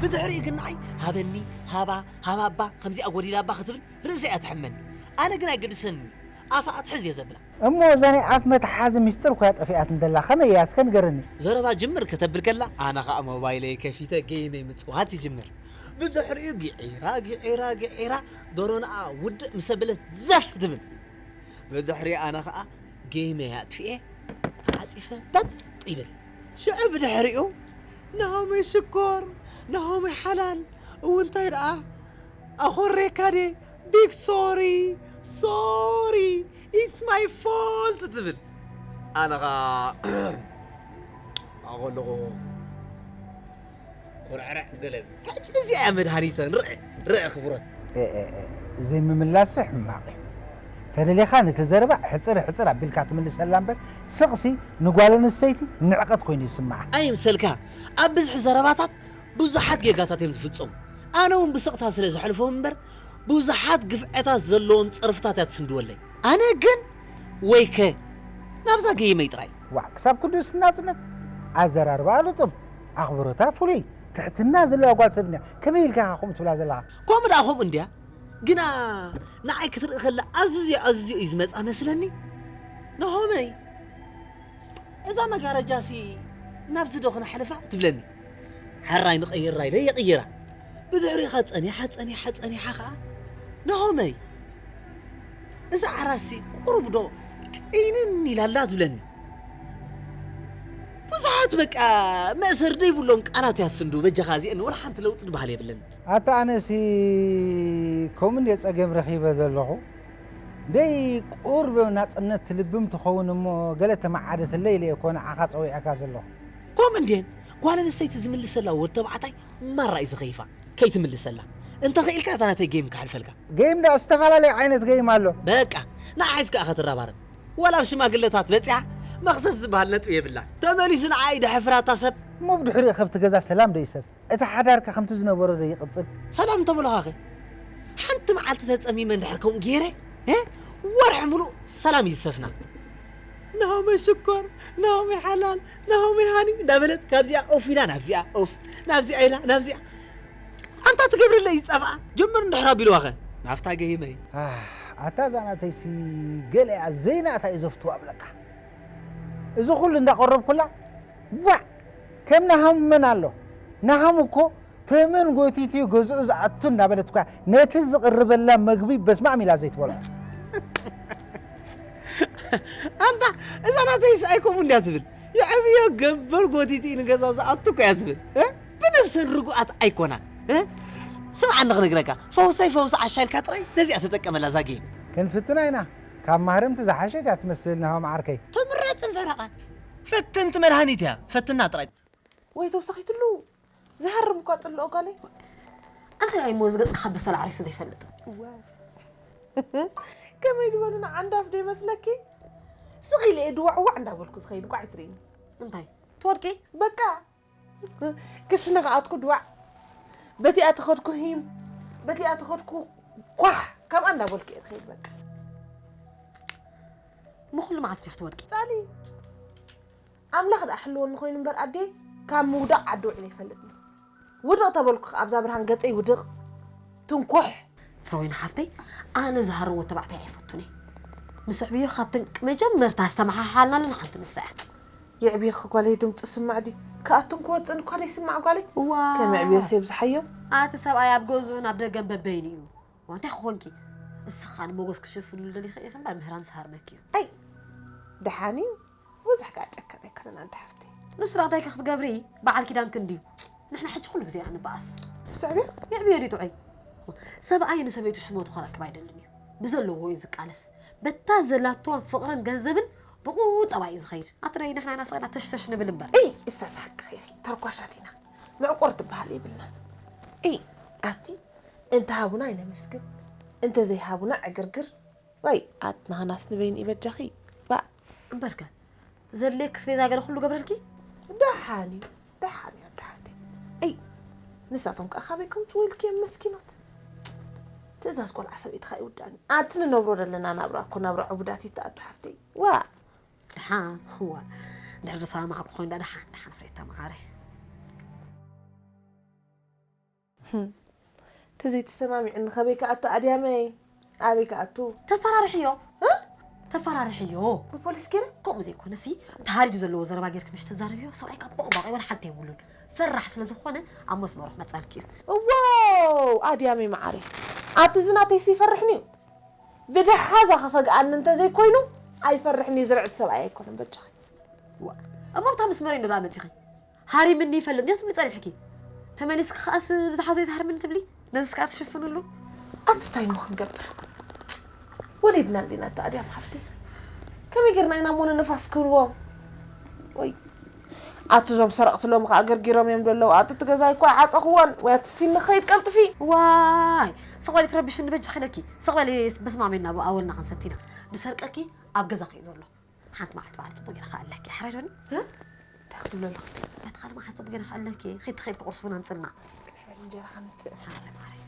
ብድሕሪኡ ግን ንዓይ ሃበኒ፣ ሃባ፣ ሃባባ፣ ከምዚኣ ጎዲላባ ክትብል ርእሰይ እያ ትሕመኒ። ኣነ ግን ኣይገድሰኒ። ኣፋ ኣትሕዝ እየ ዘብላ። እሞ እዛ ናይ ኣፍ መትሓዚ ሚስጥር እኳ ጠፊኣት እንደላ፣ ከመይ እያ እስከ ንገረኒ። ዘረባ ጅምር ከተብል ከላ፣ ኣነ ኸኣ ሞባይለይ ከፊተ ጌመይ ምጽዋት ይጅምር። ብድሕሪኡ ጊዒራ፣ ጊዒራ፣ ጊዒራ፣ ዶሮንኣ ውድእ ምስ ኣበለት ዘፍ ትብል። ብድሕሪኡ ኣነ ኸኣ ጌመይ ኣጥፊኤ ተዓጺፈ በጥ ይብል። ሽዑ ብድሕሪኡ ናሆመይ ሽኮር፣ ናሆመይ ሓላል፣ እው እንታይ ደኣ ኣኾሬካ ድየ? ቢግ ሶሪ፣ ሶሪ፣ ኢትስ ማይ ፎልት ትብል። ኣነ ኸኣ ኣኾለኹ ኩርዕርዕ ገለ። ሕጂ እዚኣ እያ መድሃኒተን። ርአ፣ ርአ ክቡረት። እ፣ እ፣ እ፣ ዘይምምላስ ሕማቕ እዩ። ተደሊኻ ነቲ ዘረባ ሕጽር ሕጽር ኣቢልካ ትምልሰላ እምበር፣ ስቕሲ ንጓል ኣንስተይቲ ንዕቀት ኮይኑ ይስምዓ። ኣይምሰልካ፣ ኣብ ብዝሒ ዘረባታት ብዙሓት ጌጋታት እዮም ዝፍጸሙ። ኣነ እውን ብስቕታ ስለ ዘሕልፎም እምበር፣ ብዙሓት ግፍዐታት ዘለዎም ጸርፍታት እያ ትስንድወለይ። ኣነ ግን ወይከ ናብዛ ገይመይ ጥራይ። ዋዕ፣ ክሳብ ክንድኡስ ናጽነት፣ ኣዘራርባ ልጡፍ፣ ኣኽብሮታ ፍሉይ፣ ትሕትና ዘለዋ ጓል ሰብ እንድያ። ከመይ ኢልካ ኢኻ ከምኡ ትብላ ዘለኻ? ከምኡ ደኣ ከምኡ እንድያ፣ ግና ንዓይ ክትርኢ ከላ ኣዝዩ ኣዝዩ እዩ ዝመጻ መስለኒ። ናሆመይ፣ እዛ መጋረጃሲ ናብዚ ዶ ክነሕልፋ ትብለኒ። ሕራይ ንቐይራ ኢለ የቕይራ። ብድሕሪኻ ጸኒሓ፣ ጸኒሓ፣ ጸኒሓ ኸኣ፣ ናሆመይ፣ እዛ ዓራትሲ ቁሩብ ዶ ቅይንን ኢላ ኣላ ትብለኒ። ብዙሓት በቃ መእሰሪ ዘይብሎም ቃላት እያ ትስንዱ። በጃኻ እዚአን ወላ ሓንቲ ለውጢ ዝበሃል የብለን። ኣታ ኣነሲ ከምኡ እንድየ ጸገም ረኺበ ዘለኹ። ደይ ቁሩብ ናጽነት ትልብም ትኸውን እሞ ገለ ተመዓደትለይ ኢለ እኮ ንዓኻ ጸዊዐካ ዘለኹ። ከምኡ እንድየን ጓል ኣንስተይቲ ዝምልሰላ ወዲ ተባዕታይ ማራ እዩ ዝኸይፋ። ከይትምልሰላ። እንተኽኢልካ እዛ ናተይ ጌም ክሓልፈልካ። ጌም ደኣ ዝተፈላለየ ዓይነት ጌም ኣሎ። በቃ፣ ንዓ ሒዝካ ኢኻ ትረባረብ። ዋላ ኣብ ሽማግለታት በጺሓ መኽሰስ ዝበሃል ነጥቢ የብላን። ተመሊሱ ንዓ እዩ ደሕፍራታ ሰብ። እሞ ብድሕሪኡ ከብቲ ገዛ ሰላም ዶ ይሰፍ? እቲ ሓዳርካ ከምቲ ዝነበሮ ዶ ይቕጽል? ሰላም እንተበልኻኸ? ሓንቲ መዓልቲ ተጸሚመ እንድሕር ከምኡ ገይረ፣ እ? ወርሒ ምሉእ ሰላም እዩ ዝሰፍና። ናሆመይ ሽኮር፣ ናሆመይ ሓላል፣ ናሆመይ ሃኒ እንዳበለት ካብዚኣ ኦፍ ኢላ ናብዚኣ ኦፍ፣ ናብዚኣ ኢላ ናብዚኣ። ኣንታ ትገብርለይ ዝጠፍኣ ጀምር እንድሕር ኣቢልዋኸ ናፍታ ገሂመይ። ኣህ፣ ኣታ እዛ ናተይሲ ገለ እያ ዘይናታ እዩ ዘፍትዋ እብለካ። እዚ ኩሉ እንዳቐረብኩላ፣ ዋዕ! ከም ናሃም መን ኣሎ? ናሃም እኮ ተመን ጎቲቱ እዩ ገዝኡ ዝኣቱ እናበለት እኳ ነቲ ዝቕርበላ መግቢ በስማም ኢላ ዘይትበልዖ። ኣንታ እዛ ናተይስ ኣይከምኡ እንድያ ትብል። የዕብዮ ገበር ጎቲቱ እዩ ንገዛ ዝኣቱ እኮ እያ ትብል። እ? ብነብሰን ርጉኣት ኣይኮናን። እ? ስምዓኒ ክነግረካ፣ ፈውሰይ ፈውሲ ዓሻ ኢልካ ጥራይ ነዚኣ ተጠቀመላ እዛ ጌም። ክንፍትና ኢና። ካብ ማህረምቲ ዝሓሸት እያ ትመስል ናሆም ዓርከይ። ተምረጽን ፈረቓ። ፈትንቲ መድሃኒት እያ። ፈትና ጥራይ። ወይ ተወሳኺትሉ ዝሃርም እኳ ጽልኦ ጓለይ። ኣንታይ እሞ እዚ ገጽካ በሰላ ዓሪፉ ዘይፈልጥ? እወ። ከመይ ዝበሉ ንዓንዳፍ ዶ ይመስለኪ? ስቕ ኢለ እየ ድዋዕዋዕ እንዳበልኩ ዝኸይድ እኳ ኣይትርእይኒ። እንታይ? ትወድቂ? በቃ። ክሽነ ከኣትኩ ድዋዕ። በቲኣ ተኸድኩ ሂም። በቲኣ ተኸድኩ ኳሕ። ከምኣ እንዳበልኩ እየ ዝኸይድ በቃ። እሞ ኩሉ መዓልቲ ዲኺ ትወድቂ? ጻሊ። ኣምላኽ ደኣ ሕልወኒ ኮይኑ እምበር ኣዴ፣ ካብ ምውዳቕ ዓዲ ውዒለ ኣይፈልጥን። ውድቕ ተበልኩ ከኣ ኣብዛ ብርሃን ገጸይ ውድቕ፣ ትንኩሕ። ፍረወይኒ ሓፍተይ፣ ኣነ ዝሃርዎ ተባዕታይ ኣይፈቱን እየ። ምስ ኣዕብዮ ካብተን መጀመርታ ዝተመሓሓልናለን ሓንቲ ንሳ እያ። የዕብየኺ ጓለይ፣ ድምፁ ስማዕ ድዩ? ክኣቱን ክወፅእን እኳ ዘይስማዕ ጓለይ። እዋ። ከም ኣዕብዮስ የብዝሓዮም። ኣቲ ሰብኣይ ኣብ ገዝኡን ኣብ ደገን በበይኑ እዩ። እዋ፣ እንታይ ክኾንኪ? እስኻ ንሞጎስ ክሽፍንሉ ደሊኺ ኢኺ እምበር ምህራም ዝሃርመኪ እዩ። ኣይ፣ ደሓን እዩ። ብዙሕ ከኣ ጨካን ኣይኮነን ኣንታ ሓፍተይ። ንሱ ደኣ እንታይ ከ ክትገብሪ? በዓል ኪዳንኪ እንድዩ። ንሕና ሕጂ ኩሉ ግዜ ኢና ንበኣስ። ብስዕብዮ? የዕብዮ ድዩ ጥዑይ? ሰብኣይ ንሰበይቱ ሽሞቱ ክረክብ ኣይደልን እዩ። ብዘለዎ እዩ ዝቃለስ። በታ ዘላቶ ፍቕርን ገንዘብን ብቑጠባ እዩ ዝኸይድ። ኣቲ ደይ ንሕና ኢና ስቕና ተሽተሽ ንብል እምበር። እይ፣ እሳስ ሓቅኺ ኢኺ። ተርኳሻት ኢና። ምዕቁር ትበሃል የብልናን። እይ፣ ኣቲ እንተ ሃቡና ኣይነመስግን። እንተ ዘይሃቡና ዕግርግር። ወይ ኣትና ሃናስ ንበይን ይበጃኺ። ባእ። እምበርከ ዘድልየክስ ቤዛ ገለ ኩሉ ገብረልኪ። ደሓን እዩ። ደሓን እዩ ኣዶ ሓፍተይ። እይ፣ ንሳቶም ከኣ ካበይ ከምጽኡ ኢልክዮም መስኪኖት። ትእዛዝ ቆልዓ ሰበይትኻ ይውዳእኒ። ኣቲ ንነብሮ ዘለና ናብራ እኮ ናብራ ዕቡዳት ይተኣዶ ሓፍተይ። ዋ። ደሓን ዋ። ድሕሪ ዝሰማማዕኩ ኮይኑ ደሓን ደሓን ፍሬታ መዓረይ። ተዘይተሰማሚዕኒ ከበይ ክኣቱ ኣድያመይ? ኣበይ ክኣቱ? ተፈራርሕዮ። ተፈራርሕዮ። ብፖሊስ ገይረ? ከምኡ ዘይኮነሲ፣ ተሃዲዱ ዘለዎ ዘረባ ጌርክ ምሽ ተዛረብዮ፣ ሰብኣይ ካብ ቦቕ ባቕ ይበል ሓንቲ የብሉን። ፈራሕ ስለ ዝኾነ ኣብ መስመሩ ክመጻልኪ እዩ። እዎ ኣድያመይ መዓረይ፣ ኣቲ እዚ ናተይሲ ይፈርሕኒ እዩ። ብደሓዛ ከፈግኣኒ እንተዘይኮይኑ ኣይፈርሕን እዩ፣ ዝርዕቲ ሰብኣይ ኣይኮነን በጃኺ። እሞ ኣብታ መስመረይ እንዶ ደኣ መጺኺ ሃሪምኒ ይፈልጥ እንድዮ ትብሊ ጸኒሕኪ። ተመሊስኪ ከኣስ ብዝሓዞ እዩ ዝሃርምኒ ትብሊ። ነዚስ ከኣ ትሽፍንሉ። ኣቲ እንታይ እሞ ክንገብር? ወሊድና እንዲና ተኣድያም ሓፍቲ። ከመይ ጌርና ኢና እሞ ንንፋስ ክብልዎም? ወይ ኣቲ እዞም ሰረቕቲ ሎሚ ከኣ ገርጊሮም እዮም ዘለዉ። ኣቲ እቲ ገዛይ እኮ ኣይዓጸኽዎን። ወይ ኣቲ ሲኒ ክኸይድ ቀልጥፊ። ዋይ ስቕ በሊ ትረብሽኒ በጃኺ ኢለኪ። ስቕ በሊ በስማም ኢልና ኣወልና ክንሰቲ ኢና። ዝሰርቀኪ ኣብ ገዛኺ እዩ ዘሎ። ሓንቲ መዓልቲ በዓል ጽቡቅ ጌርካ ኣለኪ። ሕራይ ዶኒ? እንታይ ክትብሎ ኣለኹ? በቲ ካልእ መዓልቲ ጽቡቅ ጌርካ ኣለኪ። ኺድ ትኸይድ ቁርሲ እውን ኣምጽልና። ጽንሕ በል እንጀራ ከምጽእ። ሕራይ ማረይ።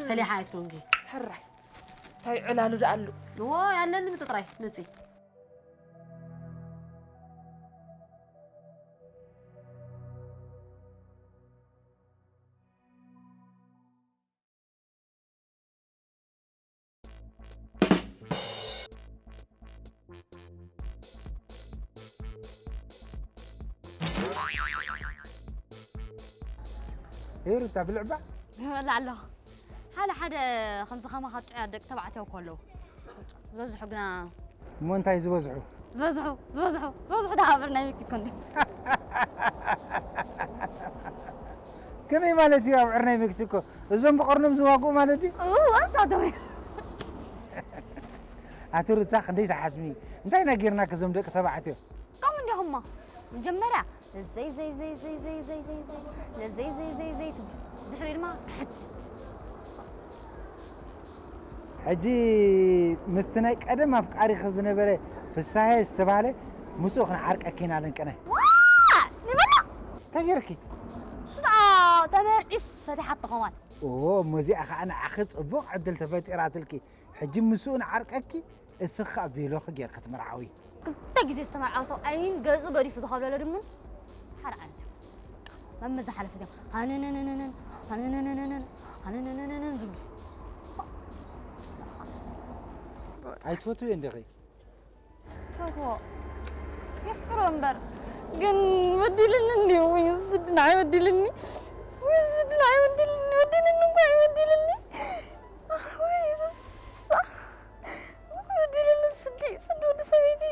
ፈሊሓ ኣይትደንጊ። ሕራይ። እንታይ ዕላሉ ደኣ ኣሉ? እዎ ኣለኒ ምጽ ጥራይ ምጺ። ሄሩታ ብልዕባ ይበልዕ ኣለኹ። ሓደ ሓደ ከምዚ ከማኻ ጥዑያት ደቂ ተባዕትዮ እኮ ኣለዉ። ዝበዝሑ ግና እሞ እንታይ ዝበዝሑ? ዝበዝሑ ዝበዝሑ ዝበዝሑ ደኣ ኣብ ናይ ሜክሲኮ እንድዩ። ከመይ ማለት እዩ ኣብ ዕርናይ ሜክሲኮ? እዞም ብቐርኖም ዝዋግኡ ማለት ድዩ? እወ ንሳቶም እዮም። ኣቲ ሩታ ክንደይ ትሓስሚ? እንታይ ኢና ጌርናኪ እዞም ደቂ ተባዕትዮ? ከምኡ እንዲኹም እሞ መጀመርያ ዘይ ዘይ ዘይ ዘይ ዘይ ዘይ ዘይ ዘይ ነዘይ ዘይ ዘይ ዘይ ትብሉ ድሕሪኡ ድማ ክሕድ ሕጂ ምስቲ ናይ ቀደም ኣፍቃሪኺ ዝነበረ ፍሳሄ ዝተባህለ ምስኡ ክንዓርቀኪ ኢና ልንቅነ። ዋ! ንበላ እንታይ ጌርኪ? እሱ ደኣ ተመርዒሱ ፈቲሓቶ ከማን። ኦ እሞ እዚኣ ኸዓ ንዓኺ ጽቡቕ ዕድል ተፈጢራትልኪ። ሕጂ ምስኡ ንዓርቀኪ፣ እስኺ ኸኣ ቬሎኺ ጌርኪ ትምርዓዊ። ክልተ ግዜ ዝተመርዓወ ሰብኣይን ገጹ ገዲፉ ዝኸብለሎ ድሙን ሓደ ዓይነት እዩ። መመ ዝሓለፈት እዮም ሃንንንንንን ሃንንንንንን ሃንንንንንን ዝብሉ። ኣይትፈትውዮ እንዲኺ? ፈትዎ የፍቅሮ እምበር ግን በዲልኒ እንድዩ ወይ ስድና ኣይበዲልኒ ወይ ስድና ኣይበዲልኒ በዲልኒ እኳ ኣይበዲልኒ ወይ ስሳ በዲልኒ ስዲ ስዲ ወዲ ሰበይቲ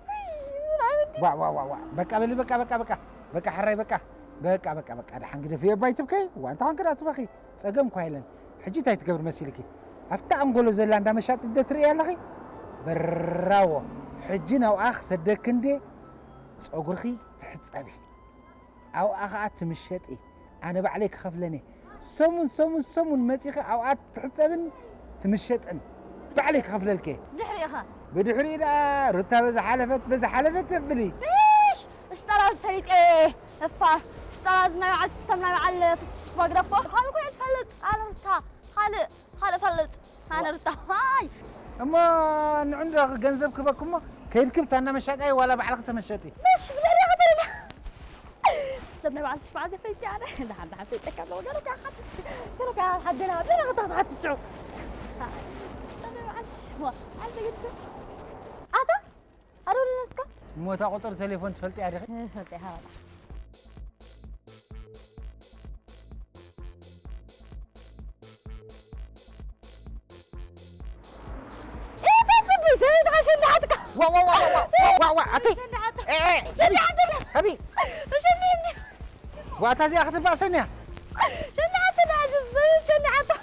ወይ ስድና ኣይበዲል ዋዕ ዋዕ ዋዕ ዋዕ በቃ በሊ በቃ በቃ በቃ በቃ ሕራይ በቃ በቃ በቃ በቃ ደሓን ግደፍዮ እባ ኣይትብከይ እዋ እንታይ ኾንኪ ደኣ ትበኺ ጸገም እኳ የለን ሕጂ እንታይ ትገብሪ መሲልኪ ኣብታ ኣንጎሎ ዘላ እንዳ መሻጢ ዶ ትርእያ ኣለኺ በራዎ ሕጂ ናብኣ ክሰደኪ እንድየ ጸጉርኺ ትሕጸቢ ኣብኣ ኸኣ ትምሸጢ ኣነ ባዕለይ ክኸፍለኒ ሰሙን ሰሙን ሰሙን መጺኺ ኣብኣ ትሕጸብን ትምሸጥን ባዕለይ ክኸፍለልኪ ድሕሪኡ ኸ ብድሕሪኡ ደኣ ሩታ በዚ ሓለፈት በዚ ሓለፈት ተብሊ እሽ ሽጠራ ዝፈሊጥ እየ እፋር ሽጠራ እዚ ናይ በዓል ሲስተም ናይ በዓል ፍስሽ ባግረፎ ካልእ ኮነ ዝፈልጥ ኣነ ሩታ ካልእ ካልእ ፈልጥ ኣነ ሩታ ሃይ እሞ ንዕንዶ ገንዘብ ክበኩሞ ከይድኪ ብታና መሻጣይ ዋላ ባዕልኺ ተመሸጢ እሽ ብለሪያ ከተረዳ ሰብ ናይ በዓል ሽባዓ ዘፈይቲ ኣነ ደሓን ደሓን ፈይጠካ ኣለዎ ገለካ ሓንቲ ገለካ ሓደና ብለካ ተክተሓትሽዑ ኣታ ኣሮኒ ነስካ እሞ እታ ቁፅሪ ቴሌፎን ትፈልጥያ ዲኺ? እፈልጥ እየ። ኢታ ስዲ ሰበይትኻ ሸንዳሓትካ። ዋ ዋ ዋ ዋ ዋ ዋ ኣቲ ሸንዳሓትካ። ሸንዳሓትካ። ኣቢ ሸንዳሓትካ። ዋታ እዚኣ ክትባእሰኒ እያ። ሸንዳሓትካ።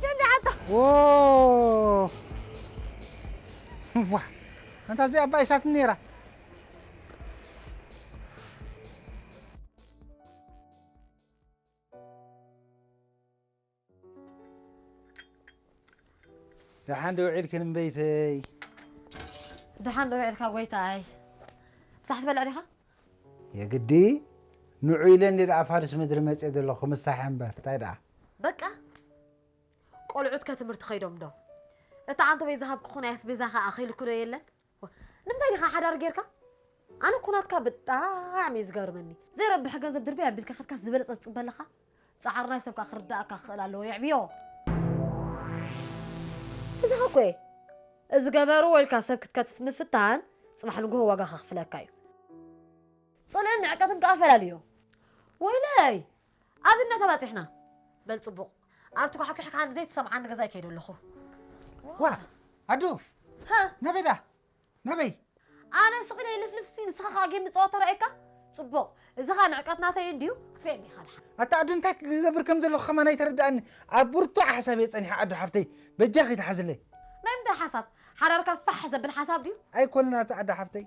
ሸንዳሓትካ። ዋ ኣንታ እዚኣ ባይሳትኒ ነይራ። ደሓን ዶ ውዒልክን እምበይተይ? ደሓን ዶ ውዒልካ ጎይታኣይ? ምሳሕ ትበልዕ ዲኻ? የግዲ ንዑ ኢለ እንዲ ደኣ ፋርስ ምድሪ መፅየ ዘለኹ ምሳሕ እምበር እንታይ ደኣ? በቃ ቆልዑት ከትምህርቲ ኸይዶም ዶ? እታ ዓንቶ ቤት ዝሃብኩኹ ናይ ኣስቤዛ ኸኣ ኣኺልኩ ዶ የለን? ዋ፣ ንምንታይ ዲኻ ሓዳር ጌርካ? ኣነ እኮ ናትካ ብጣዕሚ እዩ ዝገርመኒ። ዘይረብሕ ገንዘብ ድርበይ ኣቢልካ ከድካ ዝበለጸ ትጽበ ኣለኻ? ጻዕሪ ናይ ሰብ ከኣ ክርዳእካ ክኽእል ኣለዎ የዕብዮ። ብዛኻ እኮ እየ። እዚ ገበሩ ወይልካ ሰብ ክትከትት ምፍታን ጽባሕ ንግሆ ዋጋ ከኽፍለካ እዩ። ጽልእን ንዕቀትን ከኣ ፈላልዮ። ወይለይ! ኣብነት ተባጺሕና። በል ጽቡቕ። ኣብቲ ኳሕኲሕካ ዘይትሰምዓኒ ገዛይ ከይደ ኣለኹ። ዋ ኣዱ ሃ ናበይ ዳ ናበይ ኣነ ስቕ ኢለ ይልፍልፍ ሲ ንስኻ ኸኣ ጌም ንጻወት ተራእየካ? ጽቡቕ። እዚ ኸኣ ንዕቀት ናተይ እንድዩ ክትርእየኒ ኢኻ ድሓን። ኣታ ኣዱ እንታይ ክገብር ከም ዘለኹ ከማን ኣይተረድኣኒ። ኣብ ብርቱዕ ሓሳብ እየ ጸኒሐ ኣዱ ሓፍተይ በጃኺ ትሓዝለይ። ናይ ምንታይ ሓሳብ? ሓዳርካ ፋሕ ዘብል ሓሳብ ድዩ? ኣይኮነን ኣታ ኣዱ ሓፍተይ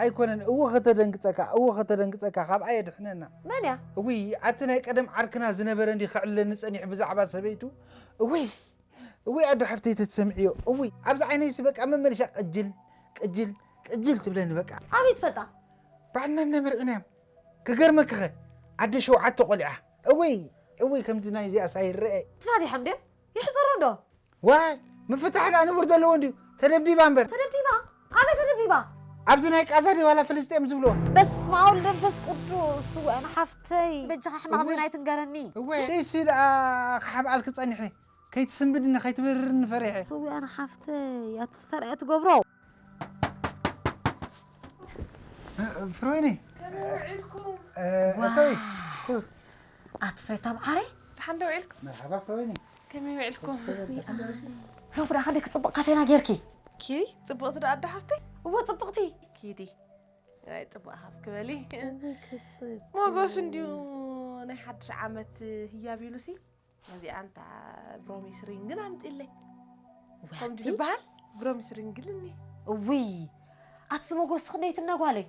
ኣይኮነን እወ ከተደንግጸካ እወ ከተደንግጸካ ካብኣ የድሕነና። መን እያ? እውይ ኣቲ ናይ ቀደም ዓርክና ዝነበረ እንዲ ከዕልለኒ ጸኒሑ ብዛዕባ ሰበይቱ እውይ እውይ ኣዶ ሓፍተይ ተትሰምዕዮ እውይ ኣብዚ ዓይነይሲ በቃ መመልሻ ቅጅል ቅጅል ቅጅል ትብለኒ በቃ። ኣበይ ትፈልጣ? ባዕልና እና መርዕናዮም ክገርመክኸ ኣደ ሸውዓተ ቆሊዓ እውይ እውይ ከምዚ ናይዚኣስ ኣይረአ። ተፋቲሖም ድዮም? ይሕፅሩ ዶ? ዋይ ምፍታሕ ደኣ ንቡር ዘለዎ እንድዩ። ተደብዲባ እምበር። ተደብዲባ? ኣበይ ተደብዲባ? ኣብዚ ናይ ቃዛ ድዩ ዋላ ፍልስጤም ዝብልዎ? በስመ ኣብ ወወልድ ወመንፈስ ቅዱስ። እወ ኣነ ሓፍተይ በጃኻ ሕማቕ ዜና ኣይትንገረኒ። እወ ንእሲ ደኣ ክሓብኣልኪ ጸኒሐ። ከይትስንብድኒ ከይትበርርኒ ፈሪሐ። እወ ኣነ ሓፍተይ ኣቲ ተሰርዐ ትገብሮ። ፍሮይኒ ከመይ ውዒልኩም? እቶይ ኣቲ ፍሬታ መዓረይ። ደሓን ዶ ውዒልኩም? መርሓባ ፍሮይኒ። ከመይ ውዒልኩም? ሎሚ ደኣ ክንደይ ክጽብቕ ካቴና ጌርኪ። ኪዲ ጽብቕቲ ዶ ኣደ ሓፍተይ? እወ ጽብቕቲ። ኪዲ ናይ ጽቡቕ ሃብ ክበሊ። ሞጎስ እንድዩ ናይ ሓድሽ ዓመት ህያብ ኢሉሲ ነዚኣ እንታ ብሮሚስ ሪንግን ኣምጢለይ። ከምዲ ዝበሃል ብሮሚስ ሪንግ ልኒ። እውይ ኣቲ ሞጎስ ክንደይ ትምነ ጓለይ።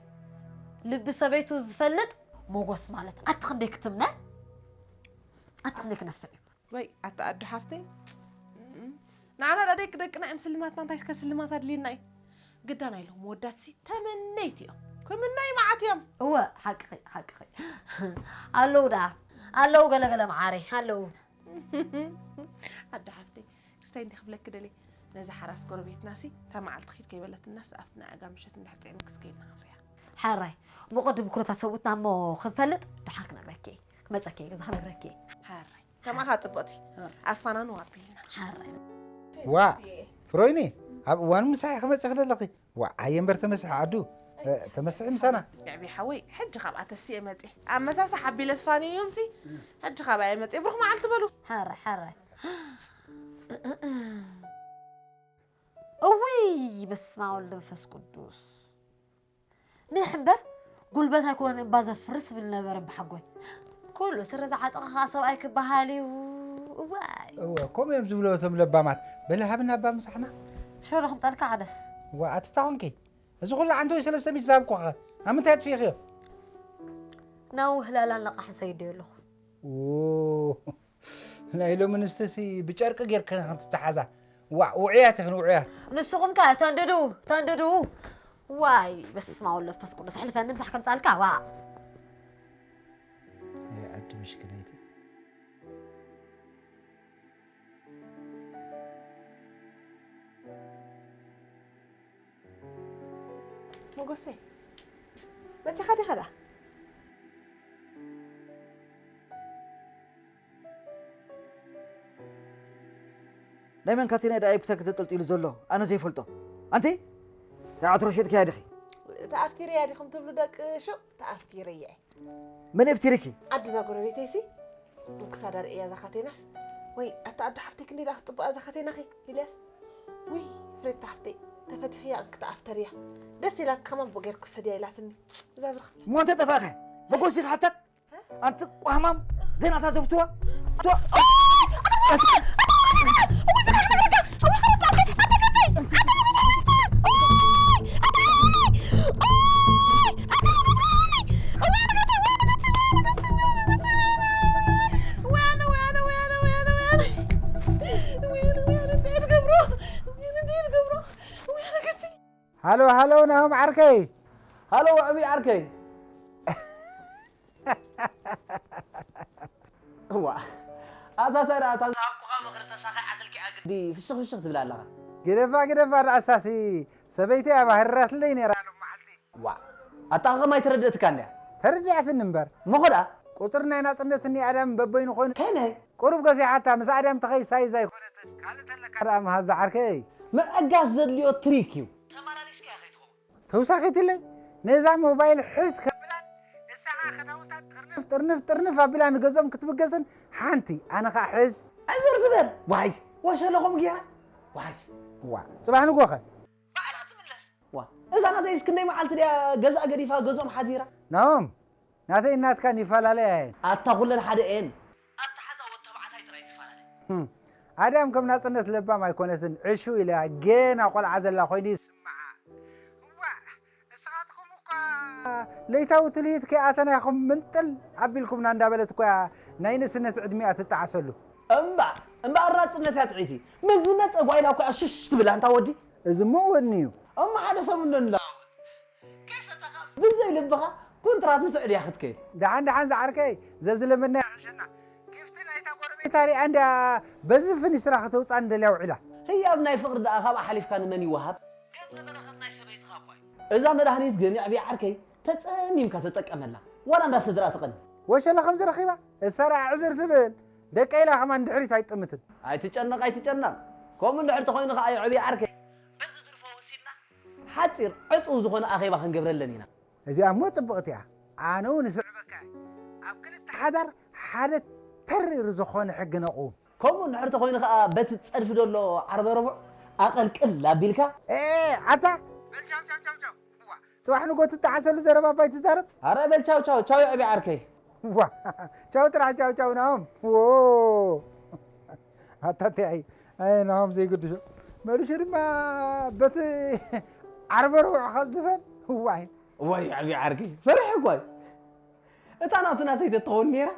ልቢ ሰበይቱ ዝፈልጥ ሞጎስ ማለት ኣቲ ክንደይ ክትምነ ኣቲ ክንደይ ክነፍዕ እዩ። ወይ ኣታ ኣዱ ሓፍተይ ንዓና ደቂ ደቅና እዮም ስልማትና እንታይ ከ ስልማት ኣድልየና እዩ ግዳ ናይ ሎም ወዳትሲ ተመነይቲ እዮም ክምነይ መዓት እዮም እወ ሓቅኺ ሓቅኺ ኣለዉ ደኣ ኣለዉ ገለገለ መዓረይ ኣለዉ ኣዱ ሓፍተይ ክስታይ እንዲ ክብለኪ ደልየ ነዛ ሓራስ ጎረቤትናሲ እታ መዓልቲ ኪድ ከይበለትናስ ኣብቲ ናይ ኣጋ ምሸት እንድሕር ጥዕምክስ ከይድና ክንሪኣ ሓራይ እሞ ቅድሚ ኩነታት ሰብኡትና እሞ ክንፈልጥ ደሓር ክነግረኪ እየ ክመፀኪ እየ ገዛ ክነግረኪ እየ ሓራይ ከማኻ ፅብቕቲ ኣፋናኑ ኣቢልና ሓራይ ዋ ፍሮይኒ ኣብ እዋኑ ምሳሕ ክመፅእ ክደለኺ ዋ ኣየ እምበር ተመስሒ ዓዱ ተመስሒ ምሳና ዕቢ ሓወይ ሕጂ ካብኣ ተስየ መፅየ ኣመሳሳ ሓቢለ ፋንዮምሲ ሕጂ ካብኣ እየ መፅየ ብሩኽ መዓልቲ በሉ ሓራይ ሓራይ እውይ በስመ ኣብ ወልድ መንፈስ ቅዱስ ኒሕ እምበር ጉልበት ኣይኮነን እምባ ዘፍርስ ዝብል ነበረ ብሓጎይ ኩሉ ስረ ዝዓጠቐ ከዓ ሰብኣይ ክበሃል እዩ እዋይ እወ ከምኡ እዮም ዝብሉ እቶም ለባማት በለ ሃብና እባ ምሳሕና ሽሮ ዶ ክምፀልካ ዓደስ እዋ ኣትታ ኮንኪ እዚ ኩሉ ዓንተወይ ሰለስተ ሚእቲ ዝሃብኩኸ ኣብ ምንታይ ኣጥፊእኽዮ ናብ ውህላላን ለቓሕን ሰይደዮ ኣለኹ ናይ ሎሚ ኣንስትሲ ብጨርቂ ጌርክን ክትተሓዛ ዋእ ውዑያት ኢኽን ውዑያት ንስኹም ከ ተንድዱ ተንድዱ ዋይ በስመ ኣብ ወወልድ ወመንፈስ ቅዱስ ኣሕልፈኒ ምሳሕ ከምጻልካ ዋእ ኣይ ዓዲ ምሽክነይቲ ሞጎሰይ መፂኻ ዲኻ ደኣ ናይ መን ካቴና ደኣ እዩ ክሳኪ ተጠልጢሉ ዘሎ ኣነ ዘይፈልጦ ኣንቲ እንታይ ዓትሮ ሸጥክያ ዲኺ ተኣፍቲረያ ዲኹም ትብሉ ደቂ ሹቕ ተኣፍቲረያ መን እፍቲርኪ ኣዱዛ ጎረቤተይሲ ክሳዳ ርእያ እዛ ካቴናስ ወይ ኣታ ኣዱ ሓፍተይ ክንደይ ደኣ ክትፅብቃ እዛ ካቴናኺ ኢልያስ ውይ ፍሬታ ሓፍተይ ተፈቲኽያ እንክተኣፍተርያ ደስ ኢላትካ ማንቦ ጌርኩ ሰድያ ኢላትኒ እዛ ብርኽ እሞ እንተ ጠፋእኸ መጎሲ ክሓተት ኣንቲ ቋህማም ዜናታ ዘፍትዋ ሃሎ፣ ሃሎ፣ ናሆም ዓርከይ። ሃሎ፣ ውዕቢ ዓርከይ። እዋ፣ ኣታ ተራ፣ ኣታ ዝሃብኩኻ ምኽሪ ተሳኺዓትልኪ ኣግዲ ፍሽኽ ፍሽኽ ትብል ኣለኻ። ግደፋ፣ ግደፋ፣ ደኣሳሲ ሰበይቲ እያ ባህሪራትለይ ነይራ ሎም መዓልቲ። ዋ፣ ኣጠቓቕማ ኣይተረድእትካ እንድያ። ተረዲኣትኒ እምበር። እሞ ኸ ደኣ? ቁጽሪ ናይ ናጽነትኒ ኣዳም በበይኑ ኮይኑ ከመይ? ቁሩብ ገፊሓታ፣ ምስ ኣዳም ተኸይሳ ይዛ ኣይኮነትን። ካልእ ተለካ ደኣ ምሃዝ ዝዓርከይ። ምዕጋስ ዘድልዮ ትሪክ እዩ። ተመላሊስካያ ከይትኸውን። ተውሳኺትለይ ነዛ ሞባይል ሕዝ ከብላን ንሳ ኸዓ ኽዳውንታ ጥርንፍ ጥርንፍ ጥርንፍ ኣቢላ ንገዝኦም ክትብገስን ሓንቲ ኣነ ኸዓ ሕዝ። ዕዝር ዝበል ዋይ ወሸለኹም ጌራ ዋይ ዋ ጽባሕ ንጎኸ ባዕላ ትምለስ ዋ እዛ ናተይስ ክንደይ መዓልቲ ድያ ገዛ ገዲፋ ገዝኦም ሓዲራ ናሆም ናተይን ናትካን ይፈላለያ እየን። ኣታ ኩለን ሓደ እየን። ኣተሓዛ ወድ ተባዕታይ ጥራይ ዝፈላለ። ኣድያም ከም ናጽነት ለባም ኣይኮነትን ዕሹ ኢላ ገና ቆልዓ ዘላ ኮይኑ ይስምዓ። እዋ ንስኻትኩም እኳ ለይታዊ ትልሂት ከይኣተና ኢኹም ምንጥል ኣቢልኩምና እንዳበለት እኳ ናይ ንእስነት ዕድሚኣ ትጠዓሰሉ። እምባእ እምበኣር ናጽነት እያ ጥዕይቲ። ምስ ዝመጸ ጓይላ እኳ እያ ሽሽ ትብል ኣንታ ወዲ። እዚ እሞ ወኒ እዩ። እሞ ሓደ ሰሙን ዶ ንለዋወጥ? ከይፈተኻ ብዘይ ልብኻ ኩንትራት ንስዑድያ ክትከይድ። ደሓን ደሓን ዝዓርከይ ዘዝለመድና ይሕሸና። ጊፍቲ ናይታ ጎረቤታ ሪኣ እንድያ በዚ ፍኒስትራ ከተውፅኣኒ ደልያ ውዒላ። ህያብ ናይ ፍቕሪ ደኣ ካብኣ ሓሊፍካ ንመን ይወሃብ? ገጸ በረኸት ናይ ሰበይትኻ እኳ እዩ። እዛ መድሃኒት ግን የዕብያ ዓርከይ ተጸሚምካ ተጠቀመላ። ዋላ እንዳ ስድራ ትቐኒ። ወሸለ ከምዚ ረኺባ እሳ ርኣ ዕዝር ትብል ደቀ ኢላ ከማን ድሕሪት ኣይጥምትን። ኣይትጨነቕ ኣይትጨነቕ። ከምኡ እንድሕር ተኾይኑ ከኣ የዕብያ ዓርከይ በዚ ድርፎ ወሲድና ሓጺር ዕጹው ዝኾነ ኣኼባ ክንገብረለን ኢና። እዚኣ እሞ ጽብቕቲ እያ። ኣነ እውን እስዕበካ እየ። ኣብ ክልተ ሓዳር ሓደ ተሪር ዝኾነ ሕጊ ነቕውም። ከምኡ እንድሕር ተኾይኑ ከኣ በቲ ጸድፊ ዘሎ ዓርበ ረቡዕ ኣቐልቅል ኣቢልካ። ኤ ኣታ በል ቻው ቻው ቻው ቻው። እዋ፣ ጽባሕ ንጎ ትጠዓሰሉ ዘረባ እባ ኣይትዛረብ። ኣረ በል ቻው ቻው ቻው የዕቢ ዓርከይ። እዋ፣ ቻው ጥራሕ ቻው ቻው ናሆም። ዎ ኣታ እንታይ ኣይ ኣይ ናሆም ዘይግድሾ መሊሹ ድማ በቲ ዓርበ ረቡዕ ከዝፈን። እዋይ ወይ ዓብዪ ዓርኪ ፈሪሐ እኮ እታ ናቱ ናተይ ተትኸውን ነይራ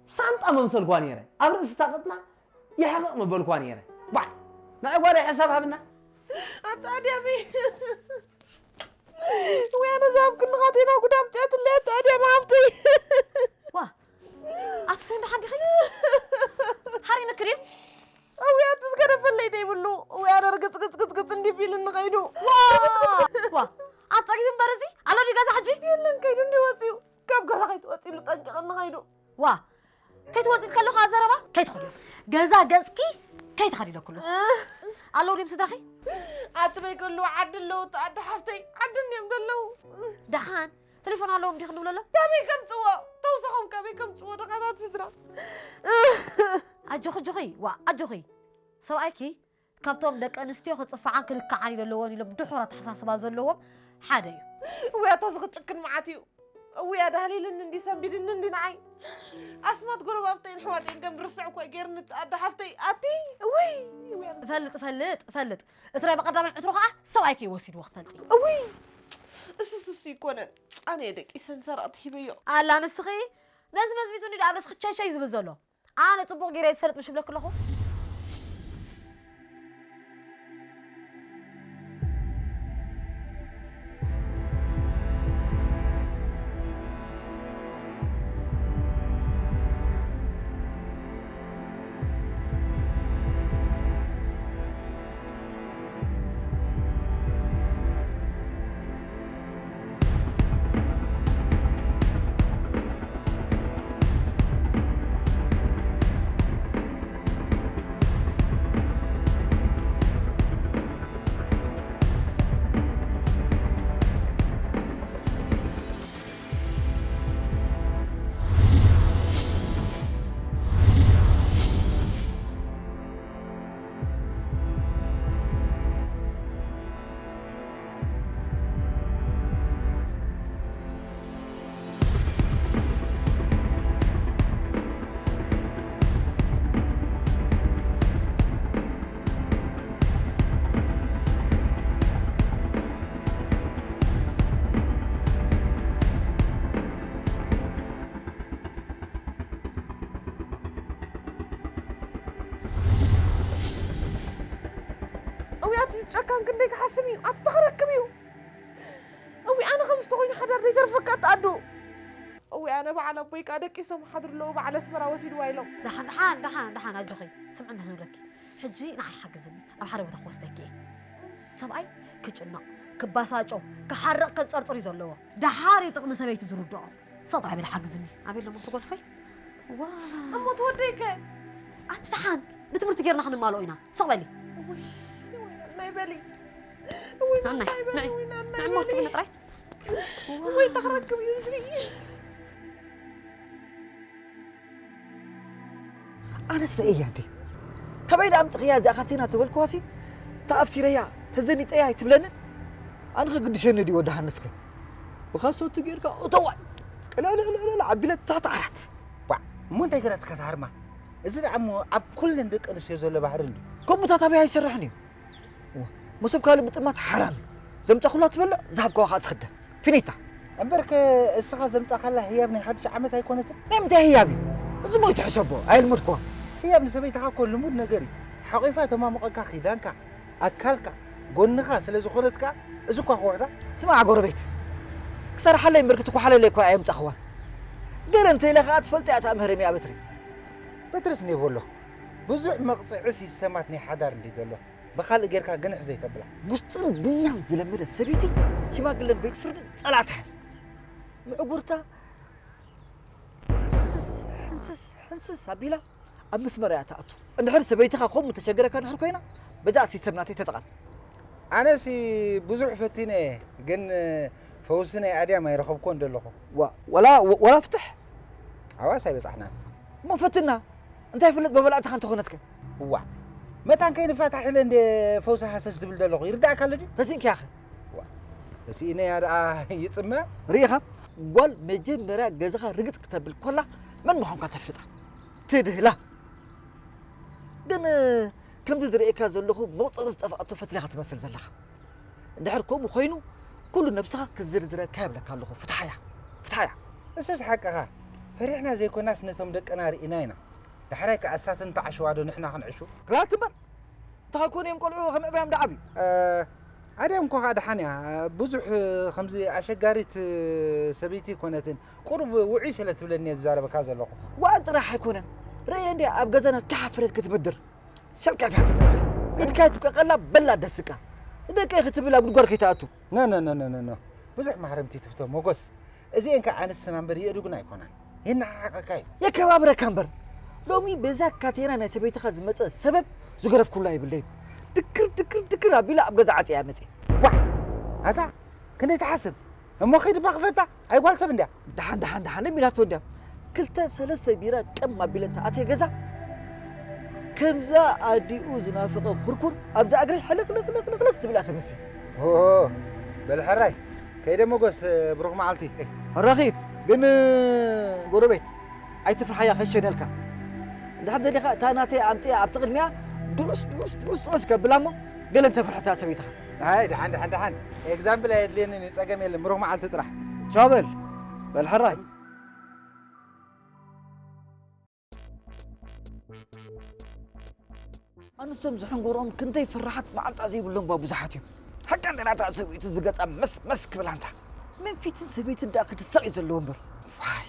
ሳንጣ መምሰልኳ ነይረ ኣብ ርእሲ እታ ቅጥና የሕቕቕ መበልኳ ነይረ ባዕ ንዓይ ጓለይ ሕሳብ ሃብና ኣታ ኣድያመይ ወይ ኣነ ዝሃብክኒ ካቴና ጉዳም ጥያትለይ ኣታ ኣድያም ሃብተይ ዋ ኣቲ ፍሬንዳ ሓዲኺ ሓሪምክ ድዩ እውይ ኣቲ ዝገደፈለይ ደይብሉ እውይ ኣነ ርግጽ ግጽ ግጽ ግጽ እንዲ ቢልኒ ከይዱ ዋ ኣብ ጸጊቡ እምበር እዚ ኣሎ ድዩ ገዛ ሕጂ የለን ከይዱ እንዲ ወጺኡ ካብ ገዛ ከይትወጺሉ ጠንቂቕኒ ከይዱ ዋ ከይትወጺ ከለኹ ኣዘረባ ከይትኸዲ ገዛ ገጽኪ ከይትኸዲ ኢለኩሉ ኣለዉ ድዮም ስድራኺ ኣትበይ ከለዉ ዓዲ ኣለዉ ተኣዶ ሓፍተይ ዓዲ እንዲዮም ዘለዉ ደሓን ቴሌፎን ኣለዎም ዲኺ ንብለሎም? ከመይ ከምጽዎ? ተውሳኾም ከመይ ከምጽዎ ድኻታት ስድራ? ኣጆኺ ኣጆኺ ዋእ ኣጆኺ ሰብኣይኪ ካብቶም ደቂ ኣንስትዮ ክጽፍዓን ክልክዓን እዩ ዘለዎን ኢሎም ድሑር ኣተሓሳስባ ዘለዎም ሓደ እዩ። እውይ ኣታ እዚ ክጭክን መዓት እዩ። እውይ ኣዳህሊልኒ እንዲ ሰንቢድኒ እንዲ ንዓይ ኣስማት ጎረባብተይን ኣሕዋተይን ከም ድርስዕ እኮ እዩ ገይርኒ እቲ ኣደ ሓፍተይ ኣቲ እውይ እውይ ኣነ እፈልጥ እፈልጥ እፈልጥ እቲ ናይ በቐዳማይ ዕትሮ ኸዓ ሰብኣይኪ እዩ ወሲድዎ ክትፈልጢ። እውይ እሱስ እሱ ይኮነን ኣነ እየ ደቂሰን ሰረቕቲ ሂበዮ። ኣላ ንስኺ ነዚ መዝሚዙኒ ዶ ኣብ ርእስኺ ቸይቸይ ዝብል ዘሎ? ኣነ ጽቡቕ ገይረ እየ ዝፈልጥ ምሽ እብለኪ ኣለኹ። ደይ ክሓስም እዩ ኣቲ ተኸረክብ እዩ። እዊ ኣነ ከም ዝተኾይኑ ሓዳር ደይ ተርፈካ ኣቲ ኣዱ። እዊ ኣነ በዓል ኣቦይ ከዓ ደቂሶም ሓድሩ ኣለዉ በዓል ኣስመራ ወሲድዋ ኢሎም። ደሓን ደሓን ደሓን ደሓን ኣጆኺ። ስምዕኒ ንረኪ። ሕጂ ንዓይ ሓግዝኒ ኣብ ሓደ ቦታ ክወስደኪ እየ። ሰብኣይ ክጭነቕ ክባሳጮ ክሓርቕ ከንፀርፅር እዩ ዘለዎ። ደሓር እዩ ጥቕሚ ሰበይቲ ዝርድኦ። ሰቕ ጥራይ በሊ ሓግዝኒ። ኣበይ ኣለሞ ትጎልፈይ? ዋ እሞ ትወደይ ከ? ኣቲ ደሓን ብትምህርቲ ጌርና ክንማልኦ ኢና። ሰቕ በሊ። ውይ፣ ናይ በሊ። ውይ፣ ናናይ ናይ በሊ፣ ናይ ውይ፣ ናናይ ናይ ሞት በሊ። ክብኒ ጥራይ። ወይ ተኽረክብ እዩ እዚ። ኣነስ ርእያ እንዴ? ከመይ ደኣ ኣምጽኽያ እዚኣ ካቴና ተበልክዋሲ? ተኣፍቲረያ ተዘኒጠያ ኣይትብለንን? ኣነ ኸግድሸኒ ድዩ ወዲ ሃንስከ? ብኻሶቱ ጌርካ እተዋይ ቅልዕልዕልዕልዕ ኣቢለ ታሕቲ ዓራት። ባ እሞ እንታይ ገራትካ ትሃርማ? እዚ ደኣ እሞ ኣብ ኩለን ደቂ ኣንስትዮ ዘሎ ባህሪ እንድዩ። ከምኡታት ኣበይ ኣይሰርሕን እዩ። መሶብ ካልእ ምጥማት ሓራም እዩ። ዘምጻኹላ ትበልዕ፣ ዝሃብካዋ ኸኣ ትኽደን። ፊኒታ። እምበርከ እስኻ ዘምጻኻላ ህያብ ናይ ሓድሽ ዓመት ኣይኮነትን? ናይ ምንታይ ህያብ እዩ? እዚ ሞይቱ ሕሰቦ፣ ኣየልመድክዋን። ህያብ ንሰበይትኻ እኮ ልሙድ ነገር እዩ። ሓቒፋ ተማሙቐካ ኪዳንካ፣ ኣካልካ፣ ጎንኻ ስለ ዝኾነት ከኣ እዚ እኳ ክውሕዳ። ስማዕ ጎረቤት፣ ክሰርሓለይ እምበር ክትኳሓለለይ እኳ ኣየምጻኽዋን። ገለ እንተ ኢለ ከኣ ትፈልጥ እያ እታ መህረሚኣ በትሪ። በትርስ ኔቦ ኣሎ። ብዙሕ መቕጽዒ ሲስተማት ናይ ሓዳር እንድዩ ዘሎ። ብኻልእ ጌርካ ግንሕ ዘይተብላ። ጉስጥን ቡኛን ዝለመደት ሰበይቲ ሽማግለን ቤት ፍርድን ጸላእታ እያ። ምዕጉርታ ሕንስስ ሕንስስ ሕንስስ ኣቢላ ኣብ መስመር እያ ትኣቱ። እንድሕር ሰበይትኻ ከምኡ ተሸገረካ እንድሕር ኮይና በዛ ሲስተም ናተይ ተጠቐም። ኣነሲ ብዙሕ ፈቲነ እየ፣ ግን ፈውሲ ናይ ኣድያም ኣይረኸብኩዎን ዘለኹ። ዋ- ወላ ወላ ፍትሕ ኣዋስ ኣይበጻሕናን። እሞ ፈትና እንታይ ፍለጥ መበላዕትኻ እንተኾነትከ? እዋ መታን ከይንፋታሕ ኢለ እንደ ፈውሲ ሃሰስ ዝብል ዘለኹ ይርዳእካ ኣሎ ድዩ? ተሲእንክያኸ? እዋ ተሲእነያ ደኣ ይጽመ። ርኢኻ ጓል መጀመርያ ገዛኻ ርግጽ ክተብል ኮላ መን ምዃንካ ተፍልጣ ትድህላ። ግን ከምዚ ዝርእየካ ዘለኹ መቑጸሪ ዝጠፍኣቶ ፈትሊኻ ትመስል ዘለኻ። እንድሕር ከምኡ ኮይኑ ኩሉ ነብስኻ ክዝርዝረካ ይብለካ ኣለኹ። ፍትሓያ ፍትሓያ። እሱስ ሓቅኻ። ፈሪሕና ዘይኮናስ ነቶም ደቅና ርኢና ኢና። ዳሕራይ ከኣ እሳተን ተዓሽዋ ዶ ንሕና ክንዕሹ? ግራት እምበር። እንታይ ኮነ እዮም ቆልዑ ከም ዕባዮም ደዓብዩ? ኣድያም እኮ ከኣ ደሓን እያ። ብዙሕ ከምዚ ኣሸጋሪት ሰበይቲ ኣይኮነትን። ቁሩብ ውዑይ ስለ ትብለኒ እየ ዝዛረበካ ዘለኹ። ዋእ ጥራሕ ኣይኮነን። ርእየ እንድያ ኣብ ገዛና ከሓፈረት ክትምድር። ሸልካፊ ክትመስል ኢድካ ትብቀቀላ በላ ደስቃ ንደቀይ ክትብል ኣብ ጉድጓድ ከይትኣቱ። ኖ ኖ ኖ ኖ ኖ ብዙሕ ማህረምቲ ትፍቶ ሞጎስ። እዚኤን ከ ኣንስትና እምበር የእዱግና ኣይኮናን። የነዓዕቀካ እዩ። የከባብረካ እምበር ሎሚ በዛ ካቴና ናይ ሰበይትኻ ዝመፀ ሰበብ ዝገረፍኩላ የብለይን። ድክር ድክር ድክር ኣቢላ ኣብ ገዛ ዓፅያ መፅእ። ዋ ኣታ ክንደይ ትሓስብ እሞ ኸይድ እባ ክፈታ ኣይ ጓል ሰብ እንድያ። ደሓን ደሓን ደሓን እሚላቶ እንድያ ክልተ ሰለስተ ቢራ ቀም ኣቢለ እንተ ኣትየ ገዛ ከምዛ ኣዲኡ ዝናፈቐ ኩርኩር ኣብዛ እግረይ ሕልኽልኽልኽልኽ ትብላ ትምሲ። ኦሆ በል ሕራይ ከይደ ሞጎስ ብሩኽ መዓልቲ። ሕራኺ ግን ጎረቤት ኣይትፍርሓያ ከሸነልካ እንድሕር ደሊኻ እታ ናተይ ኣምፅያ ኣብቲ ቅድሚያ ድዑስ ድዑስ ድዑስ ድዑስ ከብላ እሞ ገለ እንተፍርሕታ ሰበይትኻ። ኣይ ደሓን ደሓን ደሓን ኤግዛምፕል ኣየድልየንን እዩ ጸገም የለን ብሩኽ መዓልቲ ጥራሕ። ቻው በል በል ሕራይ። ኣንሶም ዝሕንጎሮም ክንደይ ፍርሓት መዓንጣ ዘይብሎም ባ ብዙሓት እዮም። ሓቂ እንደ ናታ ሰበይቱ ዝገጻ መስ መስ ክብል ኣንታ መን ፊትን ሰበይትን ደኣ ክትሳቕ እዩ ዘለዎ እምበር። ዋይ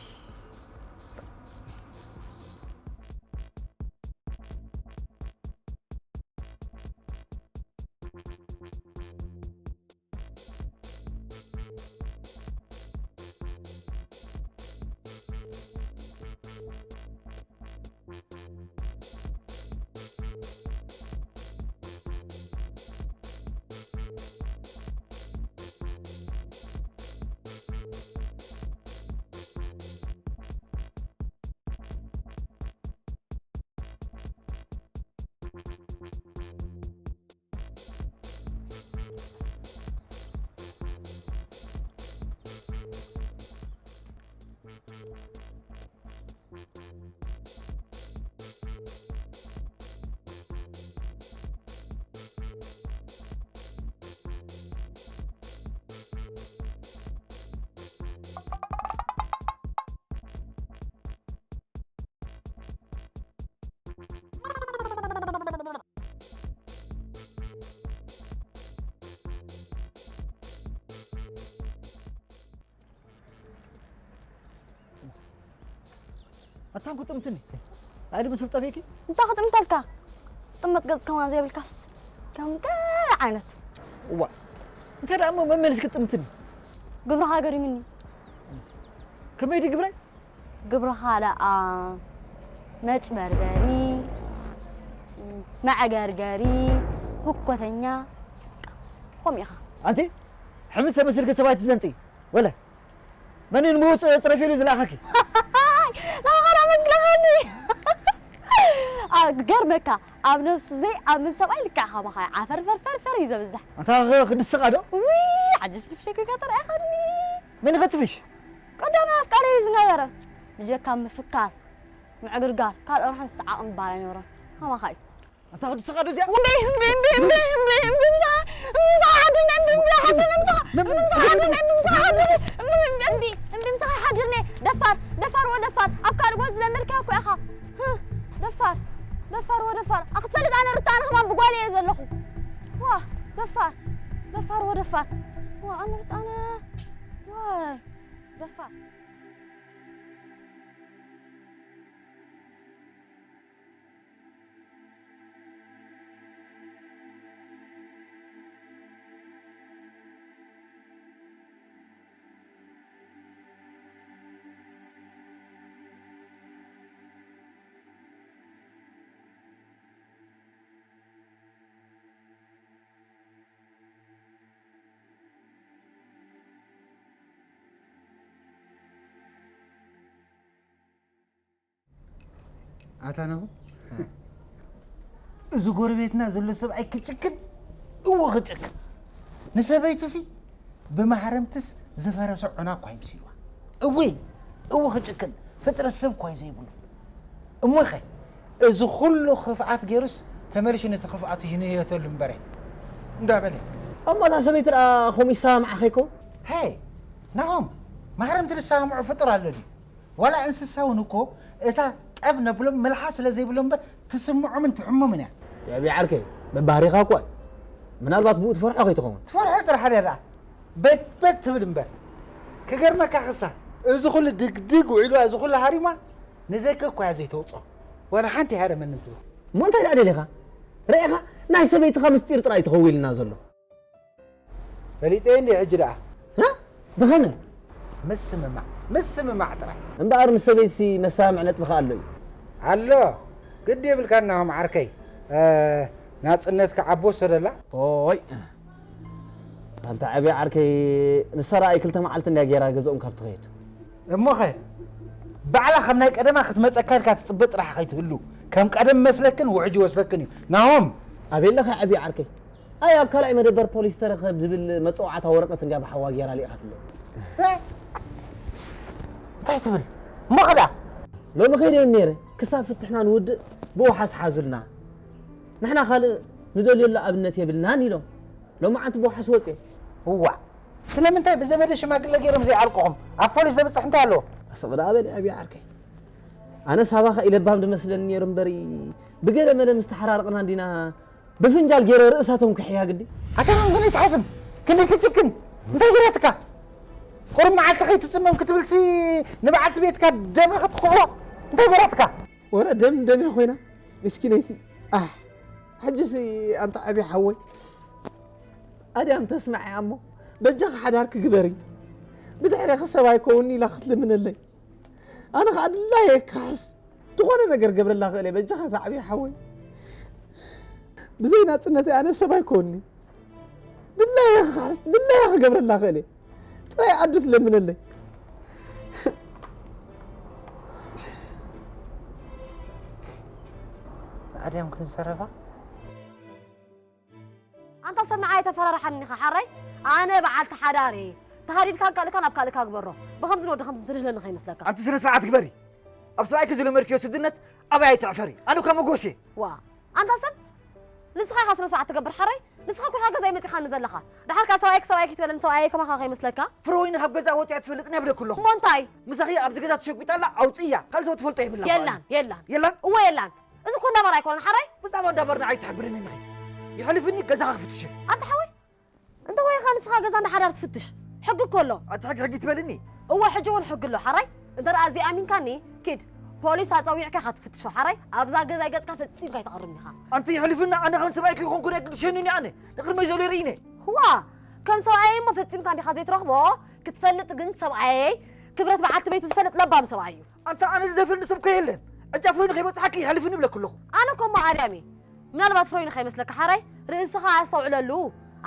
ኣታ ክጥምትኒ። ኣይ፣ ድም ሰብ ጠፊእኪ? እንታይ ክጥምተልካ? ጥመት ገጽ ከማን ዘይብልካስ። ከም ገለ ዓይነት። እዋ። እንታይ ደኣ እሞ መመሊስኪ ትጥምትኒ? ግብርኻ ገሪሙኒ። ከመይ ድዩ ግብረይ? ግብርኻ ደኣ መጭበርበሪ፣ መዕገርገሪ፣ ህኮተኛ፣ ከምኡ ኢኻ። ኣንቲ ሕምድ ተመስልኪ ሰባት ትዘንጢ። ወለ መን እዩ ንምዉት ጥረፊ ኢሉ ዝለኣኸኪ? ናባኻና መግለኻኒ። ኣ፣ ገርመካ፣ ኣብ ነብሱ ዘይኣምን ሰብኣይ ልክዕ ካባኻ እዩ። ዓፈር ፈር ፈር ፈር እዩ ዘብዝሕ። ኣንታ ኽ-፣ ክድስኻ ዶ? ውይ፣ ዓጀስ ንፍሸኪ ከተርኣይኻኒ። መን ኸትፍሽ? ቀዳማይ ኣፍቃሪ እዩ ዝነበረ። ብጀካ ምፍካር፣ ምዕግርጋር፣ ካልእ ርሑስ ዓቕሚ ባል ኣይነበሮን። ከማኻ እዩ። ኣንታ ክድስኻ ዶ እዚኣ? እምቢ፣ እምቢ፣ እምቢ፣ እምቢ፣ እምቢ፣ እምቢ፣ እምቢ፣ ምሳኻ፣ እምቢ፣ ምሳኻ፣ ሓድርኒ፣ እምቢ፣ ምሳኻ፣ ሓድርኒ፣ እምቢ፣ ምሳኻ፣ ሓድርኒ፣ እምቢ፣ እምቢ፣ እምቢ፣ ምሳኻ፣ ሓድርኒ። ደፋር፣ ደፋር፣ ወ ደፋር። ኣብ ካልእ ጓል ዝለመድካዮ እኮ ኢኻ። ህህ፣ ደፋር፣ ደፋር፣ ወ ደፋር። ኣኽትፈልጥ ኣነ ርታ፣ ኣነ ከማን ብጓል እየ ዘለኹ። ዋ፣ ደፋር፣ ደፋር፣ ወ ደፋር። ዋ፣ ኣነ ርታ፣ ኣነ፣ ዋይ፣ ደፋር። ኣታ ናሆም፣ እዚ ጎረቤትና ዘሎ ሰብኣይ ክጭክን፣ እወ ክጭክን። ንሰበይቱሲ ብማሕረምትስ ዝፈረሰ ዑና እኳ ይምስልዋ። እወ፣ እወ ክጭክን፣ ፍጥረት ሰብ እኳ እዩ ዘይብሉ። እሞኸ፣ እዚ ኩሉ ክፍኣት ገይሩስ ተመሊሹ ነቲ ክፍኣቱ ይንየተሉ እምበረ። እንዳበለ። እሞ እታ ሰበይቲ ደኣ ከምኡ ይሰማምዓኸ ይከውን? ሄይ፣ ናሆም፣ ማሕረምቲ ዝሰማምዑ ፍጡር ኣሎ ድዩ? ዋላ እንስሳ እውን እኮ እታ ጠብ ነብሎም መልሓስ ስለ ዘይብሎም እምበር ትስምዖምን ትሕሞምን እያ። የዕቢ ዓርከይ፣ በባህሪኻ እኳ እዩ። ምናልባት ብኡ ትፈርሖ ከይትኸውን። ትፈርሖ ጥራሕ እያ ደኣ። በት በት ትብል እምበር። ክገርመካ ክሳ፣ እዚ ኩሉ ድግድግ ውዒሉ፣ እዚ ኩሉ ሃሪማ፣ ንደገ እኳ እያ ዘይተውፅኦ። ዋላ ሓንቲ ኣይሃረመንን ትብል። እሞ እንታይ ደኣ ደሊኻ? ርኢኻ? ናይ ሰበይትኻ ምስጢር ጥራይ እዩ ተኸዊልና ዘሎ። ፈሊጠ እንዲ ሕጂ ደኣ። እ? ብኸመይ? ምስምማዕ፣ ምስምማዕ ጥራይ። እምበኣር ምስ ሰበይትሲ መሰማምዒ ነጥቢ ከ ኣሎ እዩ? ኣሎ። ግዲ የብልካን ናሆም ዓርከይ። እ፣ ናጽነት ክዓቦ ሰደላ። ኦይ። ኣንታ ዓብዪ ዓርከይ፣ ንሳ ደኣ ክልተ መዓልቲ እንድያ ገይራ ገዝኦም ካብ ትኸይድ። እሞኸ? ባዕላ ከም ናይ ቀደማ ክትመጸካ ኢልካ ትጽበ ጥራሕ ከይትህሉ። ከም ቀደም መስለክን ውሕጅ ይወስደክን እዩ። ናሆም! ኣበይ ኣለኻ ዓብዪ ዓርከይ? ኣይ፣ ኣብ ካልኣይ መደበር ፖሊስ ተረኸብ ዝብል መጸዋዕታ ወረቐት እንድያ ብሓዋ ገይራ ልኢኻትለይ። እ? እንታይ ትብል? እሞ ኸዳ? ሎሚ ከይደ ነይረ፣ ክሳብ ፍትሕና ንውድእ ብውሓስ ሓዙልና። ንሕና ካልእ ንደልየሉ ኣብነት የብልናን ኢሎም። ሎማዓንቲ ብውሓስ ወፅየ። እዋእ፣ ስለምንታይ ብዘመደ ሽማግለ ገይሮም ዘይዓርቅኹም? ኣብ ፖሊስ ዘብፅሕ እንታይ ኣለዎ? ስቕ ደኣ በል ኣብይ ዓርከይ። ኣነ ሳባኻ ኢለባም ድመስለኒ ነይሩ እምበሪ፣ ብገለ መለ ምስ ተሓራረቕና እንዲና ብፍንጃል ገይረ ርእሳቶም ክሕያ ግዲ። ኣታ መን ግን ይትሓስም? ክንደይ ትጭክን? እንታይ ገይራትካ? ቁሩብ መዓልቲ ከይትጽመም ክትብልሲ ንበዓልቲ ቤትካ ደማ ክትኽሕሎ? እንታይ ገይራትካ? ወረ ደም ደምያ ኮይና ምስኪነይቲ። ኣሕ፣ ሕጂሲ ኣንታ ዓብዪ ሓወይ፣ ኣድያም ተስማዒ እሞ በጃኺ ሓዳርኪ ግበሪ። ብድሕሬኺ ሰብ ኣይከውንኒ ኢላ ክትልምነለይ። ኣነ ኸኣ ድላየ ክሓስ ዝኾነ ነገር ገብረላ ክእል እየ። በጃኻ ኣታ ዓብዪ ሓወይ። ብዘይ ናጽነተይ ኣነ ሰብ ኣይኮንኒ። ድላየ ክሓስ፣ ድላየ ክገብረላ ክእል እየ። ጥራይ ኣዱ ትለምነለይ። ኣድያም ክንሰረፋ? ኣንታ ሰብ ንዓይ ተፈራርሓኒ ኢኻ ሓራይ? ኣነ በዓልቲ ሓዳር እየ። ተሃዲድካን ካልእካን ኣብ ካልእካ ግበሮ። ብኸምዚ ንወዲ ከምዚ ትድህለኒ ከይመስለካ። ኣንቲ ስነ ስርዓት ግበሪ። ኣብ ሰብኣይኪ ዝለመድክዮ ስድነት ኣበይ ኣይትዕፈሪ። ኣነ እኳ መጎስ እየ። ዋ፣ ኣንታ ሰብ ንስኻ ኢኻ ስነ ስርዓት ትገብር ሓራይ? ንስኻ እኮ ኢኻ ገዛይ መጺኻኒ ዘለኻ። ደሓር ከኣ ሰብኣይኪ ሰብኣይኪ ትበለኒ ሰብኣየይ ከማኻ ከይመስለካ። ፍረ ወይኒ ካብ ገዛ ወጺኣ ትፈልጥን እያ ብለኪ ኣለኹ። እሞ እንታይ? ምሳኺ ኣብዚ ገዛ ተሸጒጣ ኣላ ኣውጽእያ። ካልእ ሰብ ትፈልጦ የብላን። የላን፣ የላን። የላን? እወ የላን። እዚ እኮ እንዳበር ኣይኮነን ሓራይ። ብዛዕባ እንዳበር ንዓይ ትሕብርኒ ኢኺ። ይሕልፍኒ ገዛኻ ክፍትሽ እየ። ኣንታ ሓወይ፣ እንተ ወይኻ ንስኻ ገዛ እንዳ ሓዳር ትፍትሽ። ሕጊ እኮ ኣሎ። ኣቲ ሕጊ ሕጊ ትበልኒ? እወ ሕጂ እውን ሕጊ ኣሎ ሓራይ። እንተ ደኣ ዘይኣሚንካኒ ኪድ። ፖሊስ ኣጸዊዕካ ኢኻ ትፍትሾ ሓራይ ኣብዛ ገዛይ ገጽካ ፈጺምካ ኣይተቕርብን ኢኻ። ኣንቲ ይሕልፍና ኣነ ከም ሰብኣይ ከይኮንኩ ናይ ግድሸኒ ኣነ ንቕድመይ ዘሎ ይርኢነ። ህዋ ከም ሰብኣይ እሞ ፈጺምካ እንዲኻ ዘይትረኽቦ ክትፈልጥ ግን ሰብኣየይ ክብረት በዓልቲ ቤቱ ዝፈልጥ ለባም ሰብኣይ እዩ። ኣንታ ኣነ ዝደፍረኒ ሰብ እኮ የለን። ዕጫ ፍረይኑ ከይበጽሓኪ ይሕልፍኒ እብለኪ ኣለኹ። ኣነ እኮ እሞ ዓርያም እየ። ምናልባት ፍረይኑ ከይመስለካ ሓራይ ርእስኻ ኣስተውዕለሉ።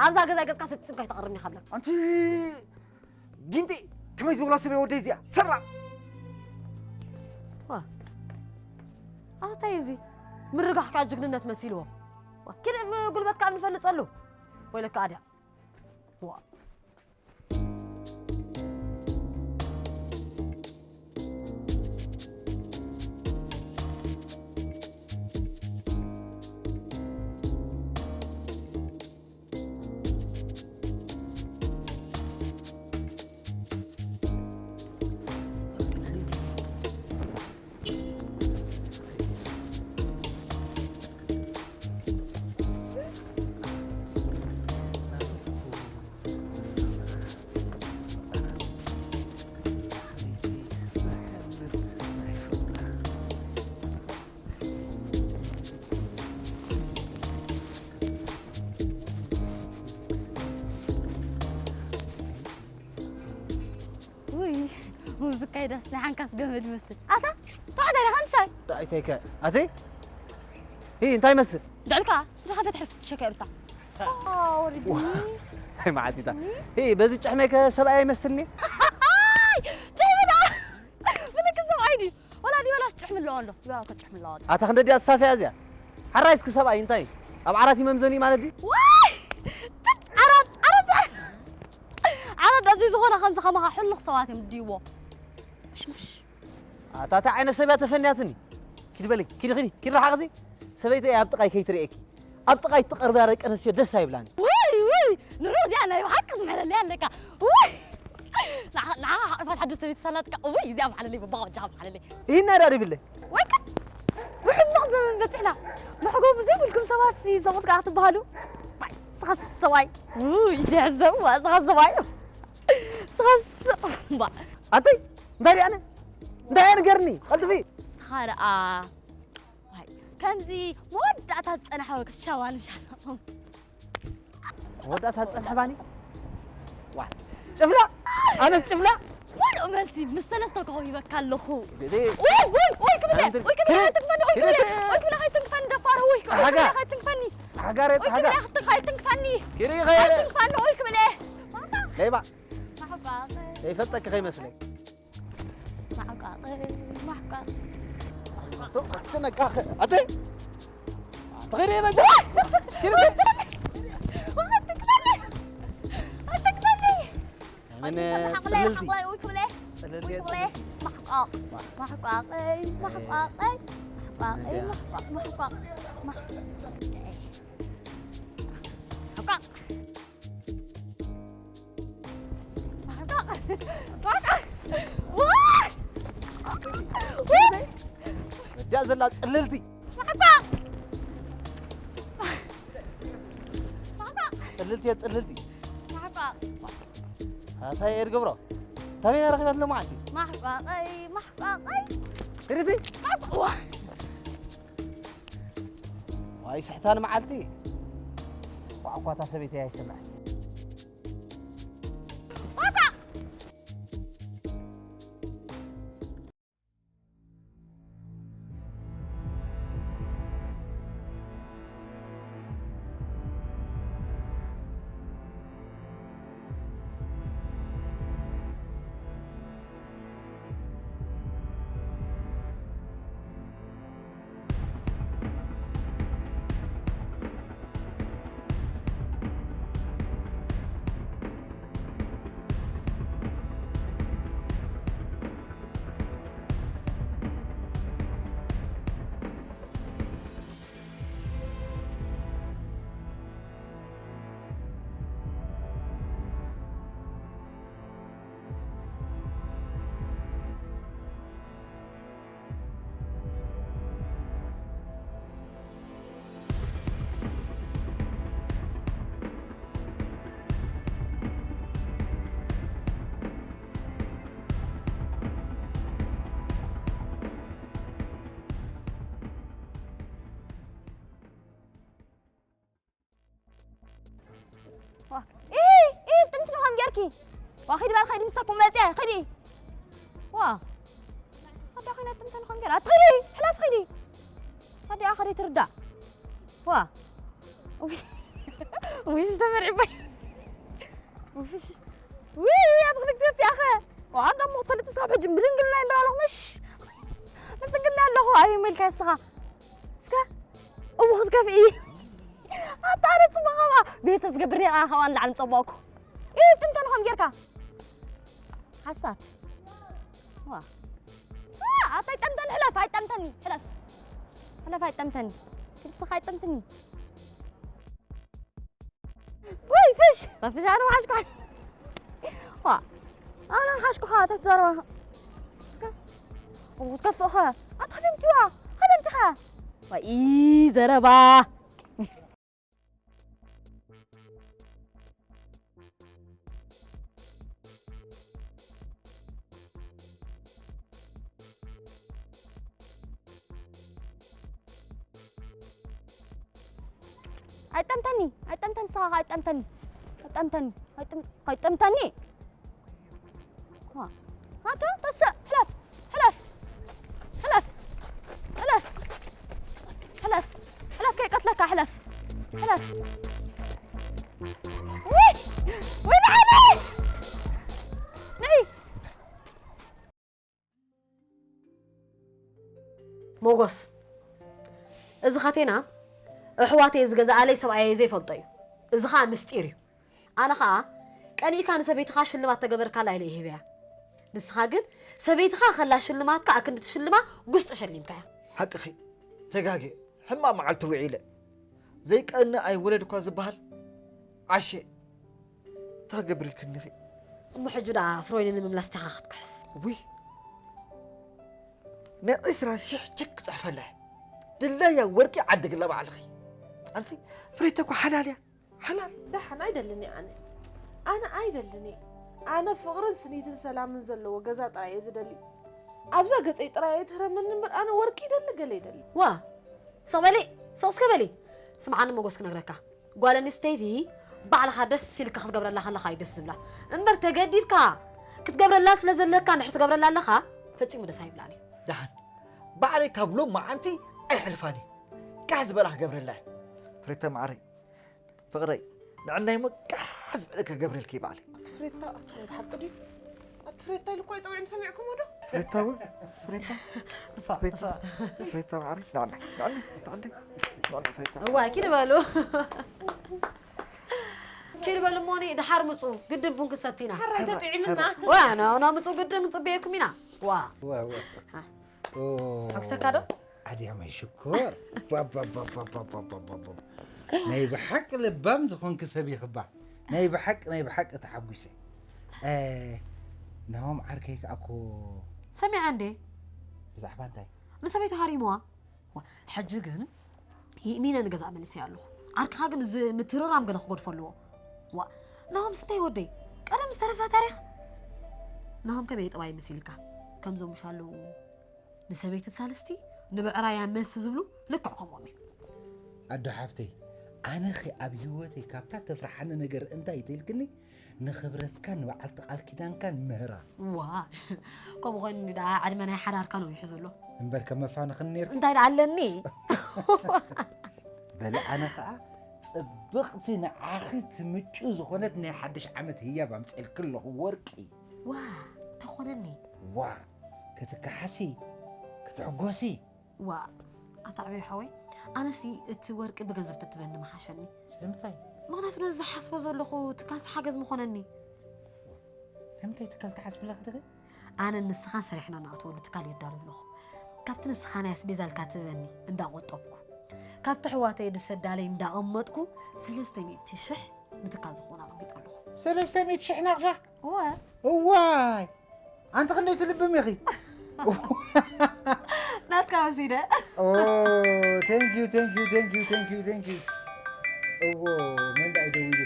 ኣብዛ ገዛ ገጽካ ፈጺምካ ኣይተቕርብኒ ኢኻ ብለካ። ኣንቲ ጊንጢ ከመይ ዝበላ ሰብ እየ ወደይ እዚኣ ሰራ። ዋ ኣታ እንታይ እዩ እዚ ምርጋሕ ከዓ ጅግንነት መሲልዎ። ዋ ኪድ ጉልበት ከዓ ንፈልጸሉ ወይለካ ኣድያ። ዋ ውይ ሙዝቃ ይዳስ ናይ ሓንካስ ገመድ ይመስል ኣታ ተዋዕዳ ዲኻ ንሳይ ኣይተይከ ኣተይ ሂ እንታይ ይመስል ልዕልካ ስራኻ ተትሕፍ ትሸከ እርታ ወሪድኒ ናይ መዓልቲታ ሂ በዚ ጭሕመይከ ሰብኣይ ይመስልኒ ጭሕምና ምልክት ሰብኣይ ድዩ ወላ ድዩ ወላስ ጭሕሚ ኣለዎ ኣሎ ይባባ እኮ ጭሕሚ ኣለዎ ኣታ ክንደ ድያ ተሳፍያ እዚኣ ሓራይ እስኪ ሰብኣይ እንታይ ኣብ ዓራት ይመምዘኒ ማለት ድዩ ወይ ዓራት ዓራት ዓራት እዚ ዝኾነ ከምዚ ከማኻ ሕሉኽ ሰባት እዮም ድይዎ ምሽምሽ ኣታ እንታይ ዓይነት ሰብ እያ ተፈንያትኒ ኪድ በሊ ኪድ ኺዲ ኪድ ረሓቕቲ ሰበይቲ እያ ኣብ ጥቓይ ከይትርእየኪ ኣብ ጥቓይ ትቐርብያ ደቂ ኣንስትዮ ደስ ኣይብላኒ ውይ ውይ ንዑ እዚኣ ናይ ብሓቂ ዝምሕለለያ ኣለካ ውይ ንዓ ንዓ ሓቕፋት ሓደስ ሰበይቲ ሳላትካ ውይ እዚኣ መሓለለይ በባኻ በጃኻ መሓለለይ ይህና ዳ ድብለይ ወይ ከ ብሕማቕ ዘመን በፂሕና መሕጎቢ ዘይብልኩም ሰባት ሰብኡት ከዓ ትበሃሉ ስኻስ ሰብኣይ ውይ ይሕዘብ ስኻስ ሰብኣይ ስኻስ ባ ኣንተይ እንታይ ሪኣነ እንታይ እያ ንገርኒ ቀልጥፊ ስኻ ደኣ ከምዚ መወዳእታ ዝፀናሐወ ክሻዋን ምሻ መወዳእታ ዝፀንሐ ባኒ ጭፍላ ኣነስ ጭፍላ ሙሉእ መልሲ ምስ ሰለስተ ከሆ ሂበካ ኣለኹ ውይ ውይ ውይ ክብለ ውይ ክብለ ከይትንክፈኒ ውይ ክብለ ውይ ክብለ ከይትንክፈኒ ደፋር ውይ ክብለ ከይትንክፈኒ ሓጋረ ውይ ክብለ ከይትንክፈኒ ከይትንክፈኒ ውይ ክብለ ሌባ ዘይፈልጠኪ ከይመስለኝ ማሕቃቕ ማሕቃቕ ትነቃኸ ኣተ ተኸይደ በጃ ምን ጽልልቲ እዚኣ ዘላ ጽልልቲ ጽልልቲ እየ ጽልልቲ ኣታይ እየ ዝገብሮ ታበይና ረኺባት ሎማዓንቲ ማሕቋቐይ ማሕቋቐይ ክድቲ ዋይ ስሕታን መዓልቲ ዋዕኳታ ሰበይቲ ኣይሰምዐን ኪ ዋኺድ ባል ኸይዲ ምሳኩም መጽያ ኸይዲ ዋ ኣዳ ኸይና ጥምተን ኸም ገራ ትኸይዲ ሕላፍ ኸይዲ ኣዳ ኸይዲ ትርዳ ዋ ውሽ ተመርዒባይ ውሽ ውይ ኣትኽልክ ኢትዮጵያ ኸ ኣንዳ ሞ ክፈልጥ ሳብ ሕጂ ብድንግልና ይንበራለኹ ምሽ ምስግና ኣለኹ ኣበይ መልካ እስኻ እስከ እቡ ክትከፍኢ ኣታ ኣነ ጽቡቕ ኸባ ቤተ ዝገብር ኔራ ኸባ ንላዕሊ ምጸባእኩ ኢዩ ጥምተን ኸም ጌርካ ሓሳት ዋ ኣታ ኣይጠምተኒ ሕለፍ ኣይጠምተኒ ሕለፍ ሕለፍ ኣይጠምተኒ ክልስኻ ኣይጠምትኒ ወይ ፍሽ ፍሽ ኣነ ሓሽኳ ዋ ኣነ ሓሽኩኻ ተትዘረባ ክትከፍእኸ ኣታ ከምቲዋ ከደምትኻ ወይ ዘረባ ኣይጠምተኒ ኣይጠምተኒ ስኻ ኣይጠምተኒ ኣይጠምተኒ ኣይጠምተኒ ኣቶ ተስእ ሕለፍ ሕለፍ ሕለፍ ሕለፍ ሕለፍ ሕለፍ ከይቀትለካ ሕለፍ ሕለፍ ውይ ውይ ንዓይ ነይ ሞጎስ፣ እዚ ካቴና ኣሕዋተይ ዝገዝኣለይ ሰብኣየይ ዘይፈልጦ እዩ። እዚ ኸኣ ምስጢር እዩ። ኣነ ኸኣ ቀኒእካ ንሰበይትኻ ሽልማት ተገበርካላ ኢለ ይህበያ። ንስኻ ግን ሰበይትኻ ከላ ሽልማትካ ኣክንዲ ትሽልማ ጉስጢ ሸሊምካያ። ሓቅኺ ተጋግየ ሕማቕ መዓልቲ ውዒለ ዘይቀንእ ኣይወለድ እኳ ዝበሃል ዓሽ እንታይ ክገብር ኢልክኒ ኢኺ? እሞ ሕጂ ደኣ ፍሮይኒ ንምምላስ ዲኻ ክትክሕስ? ውይ ናይ ዕስራ ሽሕ ቸክ ክጽሕፈላ እየ ድላያ ወርቂ ዓድግላ ባዕልኺ ኣንቲ ፍሬተ እኮ ሓላል እያ ሓላል ደሓን ኣይደልን እየ ኣነ ኣነ ኣይደልን እየ ኣነ ፍቕርን ስኒትን ሰላምን ዘለዎ ገዛ ጥራይ እየ ዝደሊ ኣብዛ ገፀይ ጥራይ እየ ትህረመኒ እምበር ኣነ ወርቂ ይደሊ ገለ ይደሊ ዋ ስቕ በሊ ስቕ እስከ በሊ ስምዓኒ ሞጎስ ክነግረካ ጓል ኣንስተይቲ ባዕልኻ ደስ ኢልካ ክትገብረላ ከለኻ እዩ ደስ ዝብላ እምበር ተገዲድካ ክትገብረላ ስለ ዘለካ እንድሕር ትገብረላ ኣለኻ ፈጺሙ ደስ ኣይብላን እዩ ደሓን ባዕለይ ካብ ሎም መዓንቲ ኣይሕልፋን እዩ ቃሕ ዝበላ ክገብረላ እዩ ፍሬተ ማዕረይ ፍቕረይ ንዕናይ ሞ ቃሕ ዝበለ ክገብረልኪ ባዕለይ ኣቲ ፍሬታ ናይ ብሓቂ ድዩ ኣቲ ፍሬታ ኢሉ እኮ ይጠውዕም ሰሚዕኩሞ ዶ ፍሬታ ው ፍሬታ ፍሬታ ማዕረይ ንዕና ንዕና ንዕና ፍሬታ እዋ ኪድ በሉ ኪድ በሉ ሞኒ ድሓር ምፁ ግድን ቡን ክሰቲና ሓራይ ተጥዒምና ዋ ኖ ኖ ምፁ ግድን ንፅበየኩም ኢና ዋ ዋ ዋ ተኩሰካ ዶ ኣድያመይ ሽኮር ባባባባባባባባ ናይ ብሓቂ ለባም ዝኾንኪ ሰብ ኢኺ እባ ናይ ብሓቂ ናይ ብሓቂ ተሓጒሰ ናሆም ዓርከይ ከኣ እኮ ሰሚዐ እንዴ ብዛዕባ እንታይ ንሰበይቱ ሃሪምዋ ሕጂ ግን ይእሚነ ንገዛእ መሊሰያ ኣለኹ ዓርክኻ ግን እዚ ምትርራም ገለ ክጎድፎ ኣለዎ ዋ ናሆም ስታይ ወደይ ቀደም ዝተረፈ ታሪኽ ናሆም ከመይ ጠባይ መሲልካ ከምዞም ሻለዉ ንሰበይቲ ብሳልስቲ ንብዕራይ ኣመልሲ ዝብሉ ልክዕ ከምኦም እዩ ኣዶ ሓፍተይ ኣነኺ ኣብ ህይወተይ ካብታ ተፍርሓኒ ነገር እንታይ ተይልክኒ ንኽብረትካን ንበዓልቲ ቃል ኪዳንካን ምህራ ዋ ከምኡ ኮይኑ እንዲ ደኣ ዕድመ ናይ ሓዳርካ ነዊሑ ዘሎ እምበር ከም መፋንኽኒ ነይርኪ እንታይ ደኣ ኣለኒ በሊ ኣነ ኸዓ ፅብቕቲ ንዓኺ ትምጩ ዝኾነት ናይ ሓድሽ ዓመት ህያብ ኣምፅኤልኪ ኣለኹ ወርቂ ዋ ተኾነኒ ዋ ክትከሓሲ ክትሕጎሲ ዋእ ኣታ ዕበይ ሓወይ ኣነሲ እቲ ወርቂ ብገንዘብ ተትበኒ ምሓሸኒ ስለምንታይ ምኽንያቱ ነዚ ዝሓስቦ ዘለኹ ትካልሲ ሓገዝ ምኾነኒ ንምንታይ ትካል ትሓስቢ ኣለኺ ዲኺ ኣነን ንስኻን ሰሪሕና ንኣትወሉ ትካል የዳሉ ኣለኹ ካብቲ ንስኻ ናይ ኣስቤዛ ኢልካ ትህበኒ እንዳቖጠብኩ ካብቲ ኣሕዋተይ ዝሰዳለይ እንዳቐመጥኩ ሰለስተ ሚእቲ ሽሕ ንትካል ዝኾን ኣቐሚጠ ኣለኹ ሰለስተ ሚእቲ ሽሕ ናቕፋ እወ እዋይ ኣንቲ ክንደይ ትልብም ኢኺ ናትካ ወሲደ thank you thank you thank you thank you thank you እዎ መን ደኣ ደዊሉ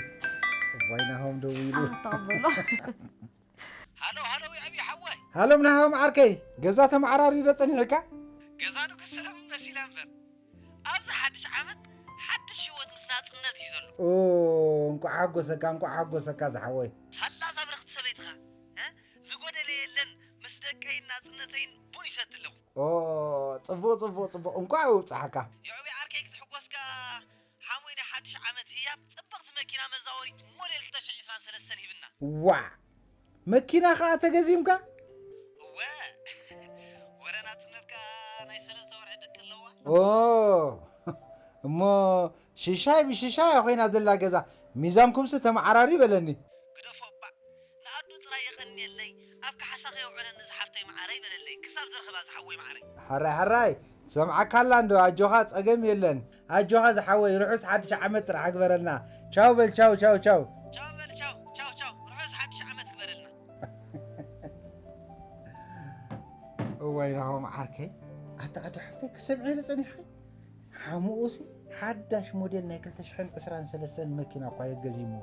እዋይ ናሆም ደዊሉ ተቐበሎ ሃሎ ሃሎ ኣብይ ሓወይ ሃሎም ናሆም ዓርከይ ገዛ ተመዓራሪ ዶ ጸኒሕካ ገዛ ንጉስ ሰለሙን መሲላ እምበር ኣብዚ ሓድሽ ዓመት ሓድሽ ህይወት ምስ ናጽነት እዩ ዘሎ። እንቋዕ ሓጎሰካ እንቋዕ ሓጎሰካ ዝሓወይ። ሳላ እዛ ኦ፣ ጽቡቕ፣ ጽቡቕ፣ ጽቡቕ። እንኳዕ ኣብጽሓካ። የዕቢ ዓርከይ ክትሕጎስካ ሓሙይ ናይ ሓድሽ ዓመት ህያብ ጽብቕቲ መኪና መዛወሪት ሞዴል ክልተ ሽሕን ዕስራን ሰለስተን ሂብና። ዋዕ! መኪና ኸኣ ተገዚምካ? እወ። ወረ ናጽነትካ ናይ ሰለስተ ወርሒ ድቂ ኣለዋ። ኦ፣ እሞ ሽሻይ ብሽሻይ ኮይና ዘላ ገዛ፣ ሚዛንኩምሲ ተመዓራሪ በለኒ። ግደፎ እባ። ንኣዱ ጥራይ የቐንየለይ፣ ኣብ ካሕሳኸ የውዕለኒ ዝሓፍተይ መዓረይ በለለይ፣ ክሳብ ዝረኽባ ዝሓወይ መዓረይ። ሓራይ ሓራይ፣ ትሰምዓካ ኣላ እንዶ፣ ኣጆኻ ጸገም የለን። ኣጆኻ ዝሓወይ፣ ርሑስ ሓድሽ ዓመት ጥራሕ ግበረልና። ቻው በል፣ ቻው፣ ቻው፣ ቻው። ቻው በል፣ ቻው፣ ቻው፣ ቻው። ርሑስ ሓድሽ ዓመት ግበረልና። እዋይ ናሆም ዓርከይ፣ ኣታ ኣዶ ሓፍተይ ክሰምዕ ኢለ ጸኒሕኺ። ሓሙኡሲ ሓዳሽ ሞዴል ናይ ክልተ ሽሕን ዕስራን ሰለስተን መኪና እኳ የገዚሞ።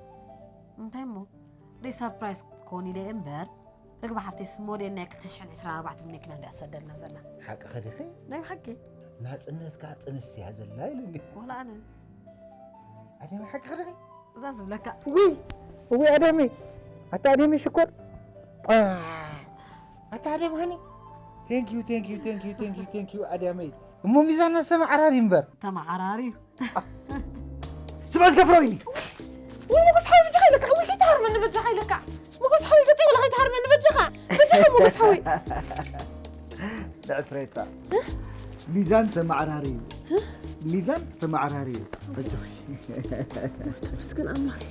እንታይ እሞ? ደይ ሰርፕራይዝ ክኸውን ኢለ እየ እምበር፣ ርግቢ ሓፍተይስ ሞዴል ናይ ክልተ ሽሕን ዕስራን ኣርባዕተን መኪና እንድያ ትሰደልና ዘላ። ሓቅኺ ዲኺ? ናይ ብሓቂ። ናጽነት ከኣ ጥንስቲ እያ ዘላ ኢሉኒ። ወላ ኣነ። ኣደም ሓቅኺ ዲኺ? እዛ ዝብለካ። ውይ፣ ውይ ኣደመይ። ኣታ ኣደመይ ሽኮር። አ፣ ኣታ ኣደም ሃኒ። Thank you, thank you, thank you, thank you, thank you ኣደመይ። እሞ ሚዛና ሰማዓራሪ እምበር። ተመዓራሪ። ስማ ዝገፍሮ ኢኒ። ወይ ሞጎስ ሓወይ በጃኻ ኢለካ። ወይ ከይትሃርመኒ በጃኻ ኢለካ። ሞጎስ ሓወይ ገጸ ወላ ከይትሃርመኒ በጃኻ። በጃኻ ሞጎስ ሓወይ። ንዕፍሬታ። ሚዛን ተመዓራሪ እዩ። ሚዛን ተመዓራሪ እዩ። ኣጆኺ። ተመስገን ኣምላኽ።